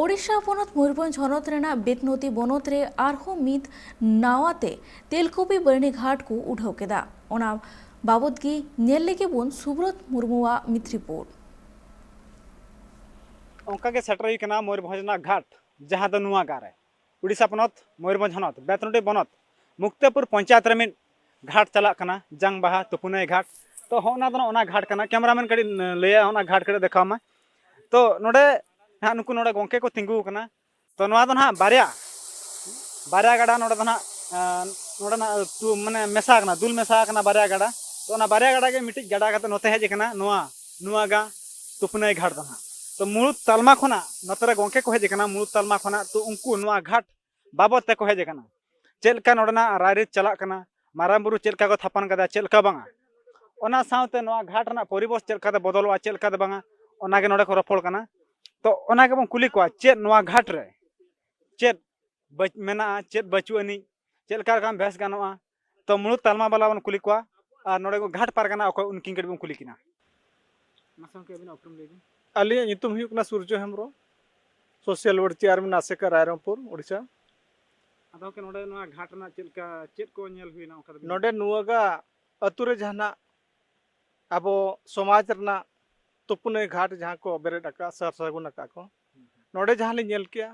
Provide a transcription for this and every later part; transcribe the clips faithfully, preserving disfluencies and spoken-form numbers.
ᱳᱰᱤᱥᱟ ᱯᱚᱱᱚᱛ ᱢᱚᱭᱩᱨᱵᱷᱚᱸᱡᱽ ᱦᱚᱱᱚᱛ ᱨᱮᱱᱟᱜ ᱵᱮᱛᱱᱚᱫᱤ ᱵᱚᱱᱚᱛ ᱨᱮ ᱟᱨᱦᱚᱸ ᱢᱤᱫ ᱱᱟᱣᱟ ᱛᱮ ᱛᱮᱞᱠᱩᱯᱤ ᱵᱟᱹᱨᱱᱤ ᱜᱷᱟᱴ ᱠᱚ ᱩᱰᱷᱟᱹᱣ ᱠᱮᱫᱟ᱾ ᱚᱱᱟ ᱵᱟᱵᱚᱛ ᱜᱮ ᱧᱮᱞ ᱞᱮᱜᱮ ᱵᱚᱱ ᱥᱩᱵᱨᱚᱛ ᱢᱩᱨᱢᱩᱣᱟᱜ ᱢᱤᱫ ᱨᱤᱯᱳᱨᱴ᱾ ᱚᱱᱠᱟ ᱜᱮ ᱥᱮᱴᱮᱨ ᱦᱩᱭ ᱠᱟᱱᱟ ᱢᱚᱭᱩᱨᱵᱷᱚᱸᱡᱽ ᱨᱮᱱᱟᱜ ᱜᱷᱟᱴ, ᱡᱟᱦᱟᱸ ᱫᱚ ᱱᱚᱣᱟ ᱜᱟᱨ ᱨᱮ, ᱩᱰᱤᱥᱟ ᱯᱚᱱᱚᱛ, ᱢᱚᱭᱩᱨᱵᱷᱚᱸᱡᱽ ᱦᱚᱱᱚᱛ, ᱵᱮᱛᱱᱚᱰᱤ ᱵᱚᱱᱚᱛ, ᱢᱩᱠᱛᱟᱯᱩᱨ ᱯᱚᱧᱪᱟᱭᱮᱛ ᱨᱮ ᱢᱤᱫ ᱜᱷᱟᱴ ᱪᱟᱞᱟᱜ ᱠᱟᱱᱟ, ᱡᱟᱝ ᱵᱟᱦᱟ ᱛᱩᱯᱩᱱᱟᱹᱭ ᱜᱷᱟᱴ᱾ ᱛᱚ, ᱦᱚᱸᱜᱼᱚ ᱱᱟ ᱫᱚ ᱱᱚᱜᱼᱚ ᱱᱟ ᱜᱷᱟᱴ ᱠᱟᱱᱟ᱾ ᱠᱮᱢᱮᱨᱟᱢᱮᱱ ᱠᱟᱹᱴᱤᱡ ᱞᱟᱹᱭᱟ, ᱦᱚᱸᱜᱼᱚ ᱱᱟ ᱜᱷᱟᱴ ᱠᱟᱹᱴᱤᱡ ᱫᱮᱠᱷᱟᱣ ᱢᱟ᱾ ᱛᱚ, ᱱᱚᱰᱮ ᱦᱟᱸᱜ ᱱᱩᱠᱩ ᱱᱚᱰᱮ ᱜᱚᱝᱠᱮ ᱠᱚ ᱛᱤᱸᱜᱩ ᱟᱠᱟᱱᱟ᱾ ᱛᱚ, ᱱᱚᱣᱟ ᱫᱚ ᱱᱟᱦᱟᱜ ᱵᱟᱨᱭᱟ, ᱵᱟᱨᱭᱟ ᱜᱟᱰᱟ ᱱᱚᱰᱮ ᱫᱚ ᱱᱟᱦᱟᱜ, ᱟᱸ, ᱱᱚᱰᱮᱱᱟᱜ ᱟᱹᱛᱩ, ᱢᱟᱱᱮ, ᱢᱮᱥᱟ ᱟᱠᱟᱱᱟ, ᱫᱩᱞ ᱢᱮᱥᱟ ᱟᱠᱟᱱᱟ ᱵᱟᱨᱭᱟ ᱜᱟᱰᱟ᱾ ᱛᱚ, ᱚᱱᱟ ᱵᱟᱨᱭᱟ ᱜᱟᱰᱟ ᱜᱮ ᱢᱤᱫᱴᱤᱡ ᱜᱟᱰᱟ ᱠᱟᱛᱮ ᱱᱚᱛᱮ ᱦᱮᱡ ᱟᱠᱟᱱᱟ, ᱱᱚᱣᱟ, ᱱᱚᱣᱟ ᱜᱟ ᱛᱩᱯᱱᱟᱹᱭ ᱜᱷᱟᱴ ᱫᱚ ᱱᱟᱦᱟᱜ᱾ ᱛᱚ, ᱢᱩᱲᱩᱫ ᱛᱟᱞᱢᱟ ᱠᱷᱚᱱᱟᱜ, ᱱᱚᱛᱮ ᱨᱮ ᱜᱚᱝᱠᱮ ᱠᱚ ᱦᱮᱡ ᱟᱠᱟᱱᱟ, ᱢᱩᱲᱩᱫ ᱛᱟᱞᱢᱟ ᱠᱷᱚᱱᱟᱜ᱾ ᱛᱚ, ᱩᱱᱠᱩ ᱱᱚᱣᱟ ᱜᱷᱟᱴ ᱵᱟᱵᱚᱫ ᱛᱮᱠᱚ ᱦᱮᱡ ᱟᱠᱟᱱᱟ, ᱪᱮᱫ ᱞᱮᱠᱟ ᱱᱚᱰᱮᱱᱟᱜ ᱨᱟᱭᱨᱤᱛ ᱪᱟᱞᱟᱜ ᱠᱟᱱᱟ, ᱢᱟᱨᱟᱝ ᱵᱩᱨᱩ ᱪᱮᱫ ᱞᱮᱠᱟ ᱠᱚ ᱛᱷᱟᱯᱚᱱ ᱠᱟᱫᱟ, ᱪᱮᱫ ᱞᱮᱠᱟ ᱵᱟᱝᱟ, ᱚᱱᱟ ᱥᱟᱶᱛᱮ ᱱᱚᱣᱟ ᱜᱷᱟᱴ ᱨᱮᱱᱟᱜ ᱯᱚᱨᱤᱵᱮᱥ ᱪᱮᱫ ᱞᱮᱠᱟᱛᱮ ᱵᱚᱫᱚᱞᱚᱜᱼᱟ, ᱪᱮᱫ ᱞᱮᱠᱟᱛᱮ ᱵᱟᱝᱟ, ᱚᱱᱟᱜᱮ ᱱᱚᱰᱮ ᱠᱚ ᱨᱚᱯᱚᱲ ᱠᱟᱱᱟ᱾ ᱛᱚ, ᱚᱱᱟ ᱜᱮᱵᱚᱱ ᱠᱩᱞᱤ ᱠᱚᱣᱟ, ᱪᱮᱫ ᱱᱚᱣᱟ ᱜᱷᱟᱴ ᱨᱮ ᱪᱮᱫ ᱵᱟᱹᱪ-, ᱢᱮᱱᱟᱜᱼᱟ, ᱪᱮᱫ ᱵᱟᱹᱪᱩᱜ ᱟᱹᱱᱤᱡ, ᱪᱮᱫ ᱞᱮᱠᱟ ᱞᱮᱠᱷᱟᱱ ᱵᱮᱥ ᱜᱟᱱᱚᱜᱼᱟ᱾ ᱛᱚ, ᱢᱩᱲᱩᱫ ᱛᱟᱞᱢᱟ ᱵᱟᱞᱟ ᱵᱚᱱ ᱠᱩᱞᱤ ᱠᱚᱣᱟ, ᱟᱨ ᱱᱚᱰᱮ ᱠᱚ ᱜᱷᱟᱴ ᱯᱟᱨᱜᱟᱱᱟ ᱚᱠᱚᱭ, ᱩᱱᱠᱤᱱ ᱠᱟᱹᱴᱤᱡ ᱵᱚᱱ ᱠᱩᱞᱤ ᱠᱤᱱᱟ᱾ ᱢᱟᱥᱮ ᱜᱚᱢᱠᱮ, ᱟᱹᱵᱤᱱᱟᱜ ᱩᱯᱨᱩᱢ ᱞᱟᱹᱭ ᱵᱤᱱ᱾ ᱟᱹᱞᱤᱧᱟᱜ ᱧᱩᱛᱩᱢ ᱦᱩᱭᱩᱜ ᱠᱟᱱᱟ ᱥᱩᱨᱡᱚ ᱦᱮᱢᱵᱨᱚᱢ, ᱥᱳᱥᱟᱞ ᱳᱣᱟᱨᱰ ᱪᱮᱭᱟᱨᱢᱮᱱ ᱟᱥᱮᱠᱟ, ᱨᱟᱭᱨᱚᱝᱯᱩᱨ, ᱳᱰᱤᱥᱟ᱾ ᱟᱫᱚ ᱜᱚᱢᱠᱮ, ᱱᱚᱰᱮ ᱱᱚᱣᱟ ᱜᱷᱟᱴ ᱨᱮᱱᱟᱜ ᱪᱮᱫ ᱞᱮᱠᱟ, ᱪᱮᱫ ᱠᱚ ᱧᱮᱞ ᱦᱩᱭᱱᱟ ᱚᱱᱠᱟ ᱫᱚ? ᱱᱚᱰᱮ ᱱᱩᱣᱟᱹᱜᱟ ᱟᱹᱛᱩ ᱨᱮ ᱡᱟᱦᱟᱱᱟᱜ ᱟᱵᱚ ᱥᱚᱢᱟᱡᱽ ᱨᱮᱱᱟᱜ ᱛᱩᱯᱩᱱᱟᱹᱭ ᱜᱷᱟᱴ ᱡᱟᱦᱟᱸ ᱠᱚ ᱵᱮᱨᱮᱫ ᱟᱠᱟᱫ, ᱥᱟᱨ ᱥᱟᱹᱜᱩᱱ ᱟᱠᱟᱫ ᱠᱚ, ᱱᱚᱰᱮ ᱡᱟᱦᱟᱸ ᱞᱤᱧ ᱧᱮᱞ ᱠᱮᱜᱼᱟ,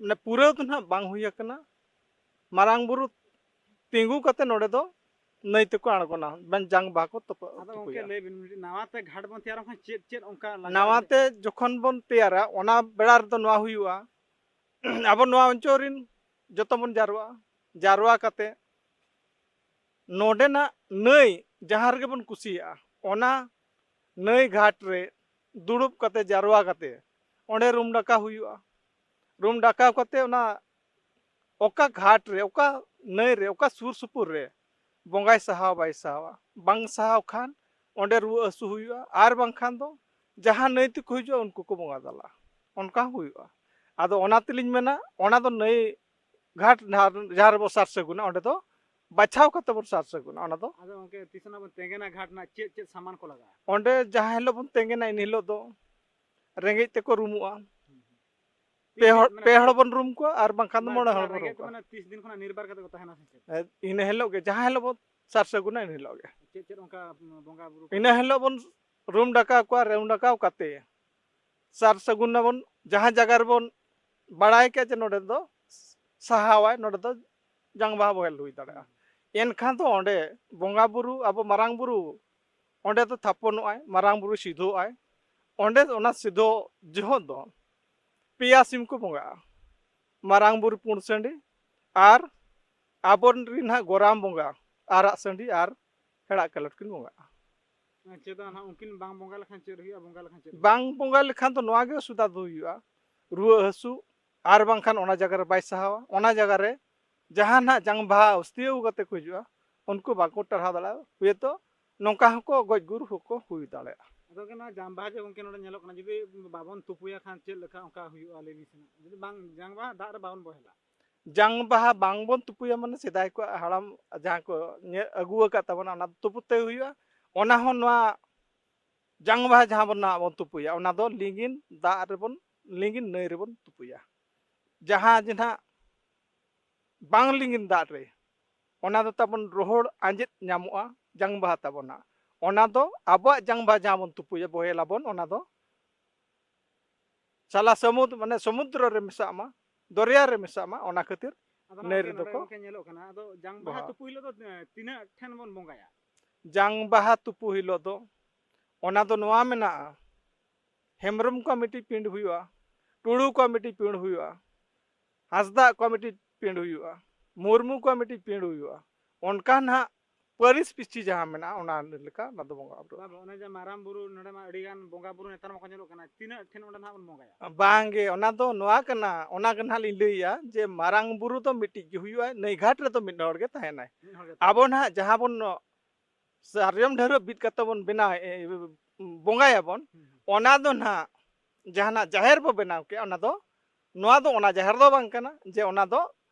ᱢᱟᱱᱮ, ᱯᱩᱨᱟᱹᱣ ᱫᱚ ᱱᱟᱦᱟᱜ ᱵᱟᱝ ᱦᱩᱭ ᱟᱠᱟᱱᱟ᱾ ᱢᱟᱨᱟᱝ ᱵᱩᱨᱩ ᱛᱤᱸᱜᱩ ᱠᱟᱛᱮ ᱱᱚᱰᱮ ᱫᱚ ᱱᱟᱹᱭ ᱛᱮᱠᱚ ᱟᱬᱜᱚᱱᱟ, ᱵᱟᱝ ᱡᱟᱝ ᱵᱟᱦᱟ ᱠᱚ ᱛᱚᱯᱟ-, ᱟᱫᱚ ᱜᱚᱢᱠᱮ, ᱛᱩᱯᱩᱭᱟ᱾ ᱞᱟᱹᱭ ᱵᱤᱱ, ᱢᱤᱫᱴᱤᱡ ᱱᱟᱣᱟ ᱛᱮ ᱜᱷᱟᱴ ᱵᱚᱱ ᱛᱮᱭᱟᱨᱟ, ᱠᱷᱟᱱ ᱪᱮᱫ ᱪᱮᱫ ᱚᱱᱠᱟ ᱞᱟᱜᱟᱜᱼᱟ? ᱱᱟᱣᱟ ᱛᱮ ᱡᱚᱠᱷᱚᱱ ᱵᱚᱱ ᱛᱮᱭᱟᱨᱟ, ᱚᱱᱟ ᱵᱮᱲᱟ ᱨᱮᱫᱚ ᱱᱚᱣᱟ ᱦᱩᱭᱩᱜᱼᱟ, ᱟᱵᱚ ᱱᱚᱣᱟ ᱚᱧᱪᱚᱞ ᱨᱮᱱ ᱡᱚᱛᱚ ᱵᱚᱱ ᱡᱟᱨᱣᱟᱜᱼᱟ᱾ ᱡᱟᱨᱣᱟ ᱠᱟᱛᱮ ᱱᱚᱰᱮᱱᱟᱜ ᱱᱟᱹᱭ ᱡᱟᱦᱟᱸ ᱨᱮᱜᱮ ᱵᱚᱱ ᱠᱩᱥᱤᱭᱟᱜᱼᱟ, ᱚᱱᱟ ᱱᱟᱹᱭ ᱜᱷᱟᱴ ᱨᱮ ᱫᱩᱲᱩᱵ ᱠᱟᱛᱮ, ᱡᱟᱨᱣᱟ ᱠᱟᱛᱮ, ᱚᱸᱰᱮ ᱨᱩᱢ ᱰᱟᱠᱟᱣ ᱦᱩᱭᱩᱜᱼᱟ᱾ ᱨᱩᱢ ᱰᱟᱠᱟᱣ ᱠᱟᱛᱮ ᱚᱱᱟ ᱚᱠᱟ ᱜᱷᱟᱴ ᱨᱮ, ᱚᱠᱟ ᱱᱟᱹᱭ ᱨᱮ, ᱚᱠᱟ ᱥᱩᱨ ᱥᱩᱯᱩᱨ ᱨᱮ ᱵᱚᱸᱜᱟᱭ ᱥᱟᱦᱟᱣ ᱵᱟᱭ ᱥᱟᱦᱟᱣᱟ, ᱵᱟᱝ ᱥᱟᱦᱟᱣ ᱠᱷᱟᱱ ᱚᱸᱰᱮ ᱨᱩᱣᱟᱹ ᱦᱟᱹᱥᱩ ᱦᱩᱭᱩᱜᱼᱟ, ᱟᱨ ᱵᱟᱝᱠᱷᱟᱱ ᱫᱚ ᱡᱟᱦᱟᱸ ᱱᱟᱹᱭ ᱛᱮᱠᱚ ᱦᱤᱡᱩᱜᱼᱟ, ᱩᱱᱠᱩ ᱠᱚ ᱵᱚᱸᱜᱟ ᱛᱟᱞᱟᱜᱼᱟ, ᱚᱱᱠᱟ ᱦᱚᱸ ᱦᱩᱭᱩᱜᱼᱟ᱾ ᱟᱫᱚ ᱚᱱᱟ ᱛᱮᱞᱤᱧ ᱢᱮᱱᱟ, ᱚᱱᱟ ᱫᱚ ᱱᱟᱹᱭ ᱜᱷᱟᱴ ᱡᱟᱦᱟᱸ, ᱡᱟᱦᱟᱸ ᱨᱮᱵᱚ ᱥᱟᱨ ᱥᱟᱹᱜᱩᱱᱟ, ᱚᱸᱰᱮ ᱫᱚ ᱵᱟᱪᱷᱟᱣ ᱠᱟᱛᱮ ᱵᱚᱱ ᱥᱟᱨ ᱥᱟᱹᱜᱩᱱᱟ᱾ ᱚᱱᱟ ᱫᱚ ᱟᱫᱚ ᱜᱚᱢᱠᱮ, ᱛᱤᱥ ᱚᱱᱟ ᱵᱚᱱ ᱛᱮᱸᱜᱮᱱᱟ ᱜᱷᱟᱴ ᱨᱮᱱᱟᱜ ᱪᱮᱫ ᱪᱮᱫ ᱥᱟᱢᱟᱱ ᱠᱚ ᱞᱟᱜᱟᱜᱼᱟ? ᱚᱸᱰᱮ ᱡᱟᱦᱟᱸ ᱦᱤᱞᱳᱜ ᱵᱚᱱ ᱛᱮᱸᱜᱮᱱᱟ, ᱤᱱ ᱦᱤᱞᱳᱜ ᱫᱚ ᱨᱮᱸᱜᱮᱡ ᱛᱮᱠᱚ ᱨᱩᱢᱩᱜᱼᱟ᱾ ᱯᱮ ᱦᱚᱲ, ᱢᱟᱱᱮ ᱯᱮ ᱦᱚᱲ ᱵᱚᱱ ᱨᱩᱢ ᱠᱚᱣᱟ ᱟᱨ ᱵᱟᱝᱠᱷᱟᱱ ᱫᱚ ᱢᱚᱬᱮ ᱦᱚᱲ ᱵᱚᱱ ᱨᱩᱢ ᱠᱚᱣᱟ᱾ ᱢᱟᱱᱮ ᱛᱤᱥ ᱫᱤᱱ ᱠᱷᱚᱱᱟᱜ ᱱᱤᱨᱵᱟᱨ ᱠᱟᱛᱮ ᱠᱚ ᱛᱟᱦᱮᱱᱟ ᱥᱮ ᱪᱮᱫ? ᱤᱱᱟᱹ ᱦᱤᱞᱳᱜ ᱜᱮ, ᱡᱟᱦᱟᱸ ᱦᱤᱞᱳᱜ ᱵᱚᱱ ᱥᱟᱨ ᱥᱟᱹᱜᱩᱱᱟ, ᱤᱱᱟᱹ ᱦᱤᱞᱳᱜ ᱜᱮ᱾ ᱪᱮᱫ ᱪᱮᱫ ᱚᱱᱠᱟ ᱵᱚᱸᱜᱟ ᱵᱩᱨᱩ ᱠᱚ? ᱤᱱᱟᱹ ᱦᱤᱞᱳᱜ ᱵᱚᱱ ᱨᱩᱢ ᱰᱟᱠᱟᱣ ᱠᱚᱣᱟ᱾ ᱨᱩᱢ ᱰᱟᱠᱟᱣ ᱠᱟᱛᱮ ᱥᱟᱨ ᱥᱟᱹᱜᱩᱱ ᱱᱟᱵᱚᱱ, ᱡᱟᱦᱟᱸ ᱡᱟᱭᱜᱟ ᱨᱮᱵᱚᱱ ᱵᱟᱲᱟᱭ ᱠᱮᱫ ᱡᱮ ᱱᱚᱰᱮ ᱫᱚ ᱥᱟᱦᱟᱣᱟᱭ, ᱱᱚᱰᱮ ᱫᱚ ᱡᱟᱝ ᱵᱟᱦᱟ ᱵᱚᱦᱮᱞ ᱦᱩᱭ ᱫᱟᱲᱮᱭᱟᱜᱼᱟ᱾ ᱮᱱᱠᱷᱟᱱ ᱫᱚ ᱚᱸᱰᱮ ᱵᱚᱸᱜᱟ ᱵᱩᱨᱩ, ᱟᱵᱚ ᱢᱟᱨᱟᱝ ᱵᱩᱨᱩ ᱚᱸᱰᱮ ᱫᱚ ᱛᱷᱟᱯᱚᱱᱚᱜᱼᱟᱭ, ᱢᱟᱨᱟᱝ ᱵᱩᱨᱩ ᱥᱤᱫᱷᱚᱜᱼᱟᱭ᱾ ᱚᱸᱰᱮ ᱚᱱᱟ ᱥᱤᱫᱷᱚ ᱡᱚᱦᱚᱜ ᱫᱚ ᱯᱮᱭᱟ ᱥᱤᱢ ᱠᱚ ᱵᱚᱸᱜᱟᱜᱼᱟ, ᱢᱟᱨᱟᱝ ᱵᱩᱨᱩ ᱯᱩᱸᱰ ᱥᱟᱺᱰᱤ ᱟᱨ ᱟᱵᱚᱨᱮᱱ ᱦᱟᱸᱜ ᱜᱚᱨᱟᱢ ᱵᱚᱸᱜᱟ ᱟᱨᱟᱜ ᱥᱟᱺᱰᱤ ᱟᱨ ᱦᱮᱲᱟᱜ ᱠᱟᱞᱚᱴ ᱠᱤᱱ ᱵᱚᱸᱜᱟᱜᱼᱟ᱾ ᱪᱮᱫᱟᱜ ᱱᱟᱦᱟᱜ ᱩᱱᱠᱤᱱ ᱵᱟᱝ ᱵᱚᱸᱜᱟ ᱞᱮᱠᱷᱟᱱ ᱪᱮᱫ ᱦᱩᱭᱩᱜᱼᱟ? ᱵᱚᱸᱜᱟ ᱞᱮᱠᱷᱟᱱ ᱪᱮᱫ ᱦᱩᱭᱩᱜᱼᱟ? ᱵᱟᱝ ᱵᱚᱸᱜᱟ ᱞᱮᱠᱷᱟᱱ ᱫᱚ ᱱᱚᱣᱟ ᱜᱮ ᱚᱥᱩᱵᱤᱫᱷᱟ ᱫᱚ ᱦᱩᱭᱩᱜᱼᱟ, ᱨᱩᱣᱟᱹ ᱦᱟᱹᱥᱩ, ᱟᱨ ᱵᱟᱝᱠᱷᱟᱱ ᱚᱱᱟ ᱡᱟᱭᱜᱟ ᱨᱮ ᱵᱟᱭ ᱥᱟᱦᱟᱣᱟ, ᱚᱱᱟ ᱡᱟᱭᱜᱟ ᱨᱮ ᱡᱟᱦᱟᱸ ᱱᱟᱦᱟᱜ ᱡᱟᱝ ᱵᱟᱦᱟ ᱚᱥᱛᱤᱭᱟᱹᱣ ᱠᱟᱛᱮ ᱠᱚ ᱦᱤᱡᱩᱜᱼᱟ, ᱩᱱᱠᱩ ᱵᱟᱠᱚ ᱴᱟᱨᱦᱟᱣ ᱫᱟᱲᱮᱭᱟᱜᱼᱟ᱾ ᱦᱩᱭᱛᱚ ᱱᱚᱝᱠᱟ ᱦᱚᱸᱠᱚ ᱜᱚᱡ ᱜᱩᱨ ᱦᱚᱸᱠᱚ ᱦᱩᱭ ᱫᱟᱲᱮᱭᱟᱜᱼᱟ᱾ ᱟᱫᱚ ᱜᱚᱢᱠᱮ, ᱱᱚᱣᱟ ᱡᱟᱝ ᱵᱟᱦᱟ ᱡᱮ ᱜᱚᱢᱠᱮ ᱱᱚᱰᱮ ᱧᱮᱞᱚᱜ ᱠᱟᱱᱟ, ᱡᱩᱫᱤ ᱵᱟᱵᱚᱱ ᱛᱩᱯᱩᱭᱟ ᱠᱷᱟᱱ ᱪᱮᱫ ᱞᱮᱠᱟ ᱚᱱᱠᱟ ᱦᱩᱭᱩᱜᱼᱟ? ᱞᱟᱹᱭ ᱵᱤᱱ ᱥᱮ ᱱᱟᱜ᱾ ᱡᱩᱫᱤ ᱵᱟᱝ, ᱡᱟᱝ ᱵᱟᱦᱟ ᱫᱟᱜ ᱨᱮ ᱵᱟᱵᱚᱱ ᱵᱚᱦᱮᱞᱟ᱾ ᱡᱟᱝ ᱵᱟᱦᱟ ᱵᱟᱝ ᱵᱚᱱ ᱛᱩᱯᱩᱭᱟ, ᱢᱟᱱᱮ ᱥᱮᱫᱟᱭ ᱠᱚᱣᱟᱜ ᱦᱟᱲᱟᱢ ᱡᱟᱦᱟᱸ ᱠᱚ ᱧᱮ-, ᱟᱹᱜᱩ ᱟᱠᱟᱫ ᱛᱟᱵᱚᱱᱟ, ᱚᱱᱟ ᱫᱚ ᱛᱩᱯᱩ ᱛᱮ ᱦᱩᱭᱩᱜᱼᱟ᱾ ᱚᱱᱟ ᱦᱚᱸ ᱱᱚᱣᱟ ᱡᱟᱝ ᱵᱟᱦᱟ ᱡᱟᱦᱟᱸ ᱵᱚᱱ ᱱᱟᱦᱟᱜ ᱵᱚᱱ ᱛᱩᱯᱩᱭᱟ, ᱚᱱᱟ ᱫᱚ ᱞᱤᱸᱜᱤᱱ ᱫᱟᱜ ᱨᱮᱵᱚᱱ, ᱞᱤᱸᱜᱤᱱ ᱱᱟᱹᱭ ᱨᱮᱵᱚᱱ ᱛᱩᱯᱩᱭᱟ᱾ ᱡᱟᱦᱟᱸ ᱡᱮ ᱱᱟᱦᱟᱜ ᱵᱟᱝ ᱞᱤᱸᱜᱤᱱ ᱫᱟᱜ ᱨᱮ, ᱚᱱᱟ ᱫᱚ ᱛᱟᱵᱚᱱ ᱨᱚᱦᱚᱲ ᱟᱸᱡᱮᱫ ᱧᱟᱢᱚᱜᱼᱟ, ᱡᱟᱝ ᱵᱟᱦᱟ ᱛᱟᱵᱚᱱ ᱱᱟᱦᱟᱜ᱾ ᱚᱱᱟ ᱫᱚ ᱟᱵᱚᱣᱟᱜ ᱡᱟᱝ ᱵᱟᱦᱟ ᱡᱟᱦᱟᱸ ᱵᱚᱱ ᱛᱩᱯᱩᱭᱟ, ᱵᱚᱦᱮᱞ ᱟᱵᱚᱱ, ᱚᱱᱟ ᱫᱚ ᱥᱟᱞᱟ ᱥᱟᱹᱢᱩᱫ, ᱢᱟᱱᱮ ᱥᱚᱢᱩᱫᱨᱚ ᱨᱮ ᱢᱮᱥᱟᱜ ᱢᱟ, ᱫᱚᱨᱭᱟ ᱨᱮ ᱢᱮᱥᱟᱜ ᱢᱟ, ᱚᱱᱟ ᱠᱷᱟᱹᱛᱤᱨ ᱟᱫᱚ ᱱᱟᱹᱭ ᱱᱚᱰᱮ ᱨᱮᱫᱚ ᱠᱚ ᱜᱚᱢᱠᱮ ᱧᱮᱞᱚᱜ ᱠᱟᱱᱟ, ᱟᱫᱚ ᱡᱟᱝ ᱵᱟᱦᱟ ᱵᱟᱦᱟ᱾ ᱛᱩᱯᱩ ᱦᱤᱞᱳᱜ ᱫᱚ, ᱮ, ᱛᱤᱱᱟᱹᱜ ᱴᱷᱮᱱ ᱵᱚᱱ ᱵᱚᱸᱜᱟᱭᱟ? ᱡᱟᱝ ᱵᱟᱦᱟ ᱛᱩᱯᱩ ᱦᱤᱞᱳᱜ ᱫᱚ ᱚᱱᱟ ᱫᱚ ᱱᱚᱣᱟ ᱢᱮᱱᱟᱜᱼᱟ, ᱦᱮᱢᱵᱨᱚᱢ ᱠᱚᱣᱟᱜ ᱢᱤᱫᱴᱤᱡ ᱯᱤᱸᱰ ᱦᱩᱭᱩᱜᱼᱟ, ᱴᱩᱰᱩ ᱠᱚᱣᱟᱜ ᱢᱤᱫᱴᱤᱡ ᱯᱤᱸᱰ ᱦᱩᱭᱩᱜᱼᱟ, ᱦᱟᱸᱥᱫᱟᱜ ᱠᱚᱣᱟᱜ ᱢᱤᱫᱴᱤᱡ ᱯᱤᱸᱰ ᱦᱩᱭᱩᱜᱼᱟ, ᱢᱩᱨᱢᱩ ᱠᱚᱣᱟᱜ ᱢᱤᱫᱴᱤᱡ ᱯᱤᱸᱰ ᱦᱩᱭᱩᱜᱼᱟ᱾ ᱚᱱᱠᱟ ᱱᱟᱦᱟᱜ ᱯᱟᱹᱨᱤᱥ ᱯᱤᱪᱷᱤ ᱡᱟᱦᱟᱸ ᱢᱮᱱᱟᱜᱼᱟ, ᱚᱱᱟ ᱞᱮᱠᱟ ᱚᱱᱟ ᱫᱚ ᱵᱚᱸᱜᱟ ᱵᱩᱨᱩ᱾ ᱵᱟᱵᱟ, ᱚᱱᱮ ᱡᱮ ᱢᱟᱨᱟᱝ ᱵᱩᱨᱩ, ᱱᱚᱰᱮ ᱢᱟ ᱟᱹᱰᱤ ᱜᱟᱱ ᱵᱚᱸᱜᱟ ᱵᱩᱨᱩ ᱱᱮᱛᱟᱨ ᱢᱟᱠᱚ ᱧᱮᱞᱚᱜ ᱠᱟᱱᱟ, ᱛᱤᱱᱟᱹᱜ ᱴᱷᱮᱱ ᱚᱸᱰᱮ ᱱᱟᱦᱟᱜ ᱵᱚᱱ ᱵᱚᱸᱜᱟᱭᱟ? ᱵᱟᱝ ᱜᱮ, ᱚᱱᱟ ᱫᱚ ᱱᱚᱣᱟ ᱠᱟᱱᱟ, ᱚᱱᱟ ᱜᱮ ᱱᱟᱦᱟᱜ ᱞᱤᱧ ᱞᱟᱹᱭᱟ ᱡᱮ ᱢᱟᱨᱟᱝ ᱵᱩᱨᱩ ᱫᱚ ᱢᱤᱫᱴᱤᱡ ᱜᱮ ᱦᱩᱭᱩᱜᱼᱟ, ᱱᱟᱹᱭ ᱜᱷᱟᱴ ᱨᱮᱫᱚ ᱢᱤᱫ ᱦᱚᱲ ᱜᱮ ᱛᱟᱦᱮᱱᱟᱭ᱾ ᱢᱤᱫ ᱦᱚᱲ ᱜᱮ ᱟᱵᱚ ᱛᱟᱦᱮᱱᱟᱭ᱾ ᱱᱟᱦᱟᱜ ᱡᱟᱦᱟᱸ ᱵᱚᱱ ᱥᱟᱨᱡᱚᱢ ᱰᱷᱟᱹᱨᱣᱟᱹᱜ ᱵᱤᱫ ᱠᱟᱛᱮ ᱵᱚᱱ ᱵᱮᱱᱟᱣ, ᱮ, ᱵᱚᱸᱜᱟᱭᱟᱵᱚᱱ, ᱦᱩᱸ, ᱦᱩᱸ᱾ ᱚᱱᱟ ᱫᱚ ᱱᱟᱦᱟᱜ ᱡᱟᱦᱟᱱᱟᱜ ᱡᱟᱦᱮᱨ ᱵᱚ ᱵᱮᱱᱟᱣ ᱠᱮᱜᱼᱟ, ᱚᱱᱟ ᱫᱚ, ᱱᱚᱣᱟ ᱫᱚ ᱚᱱᱟ ᱡᱟᱦᱮᱨ ᱫᱚ ᱵᱟᱝ ᱠᱟᱱᱟ ᱡᱮ ᱚᱱᱟ ᱫᱚ,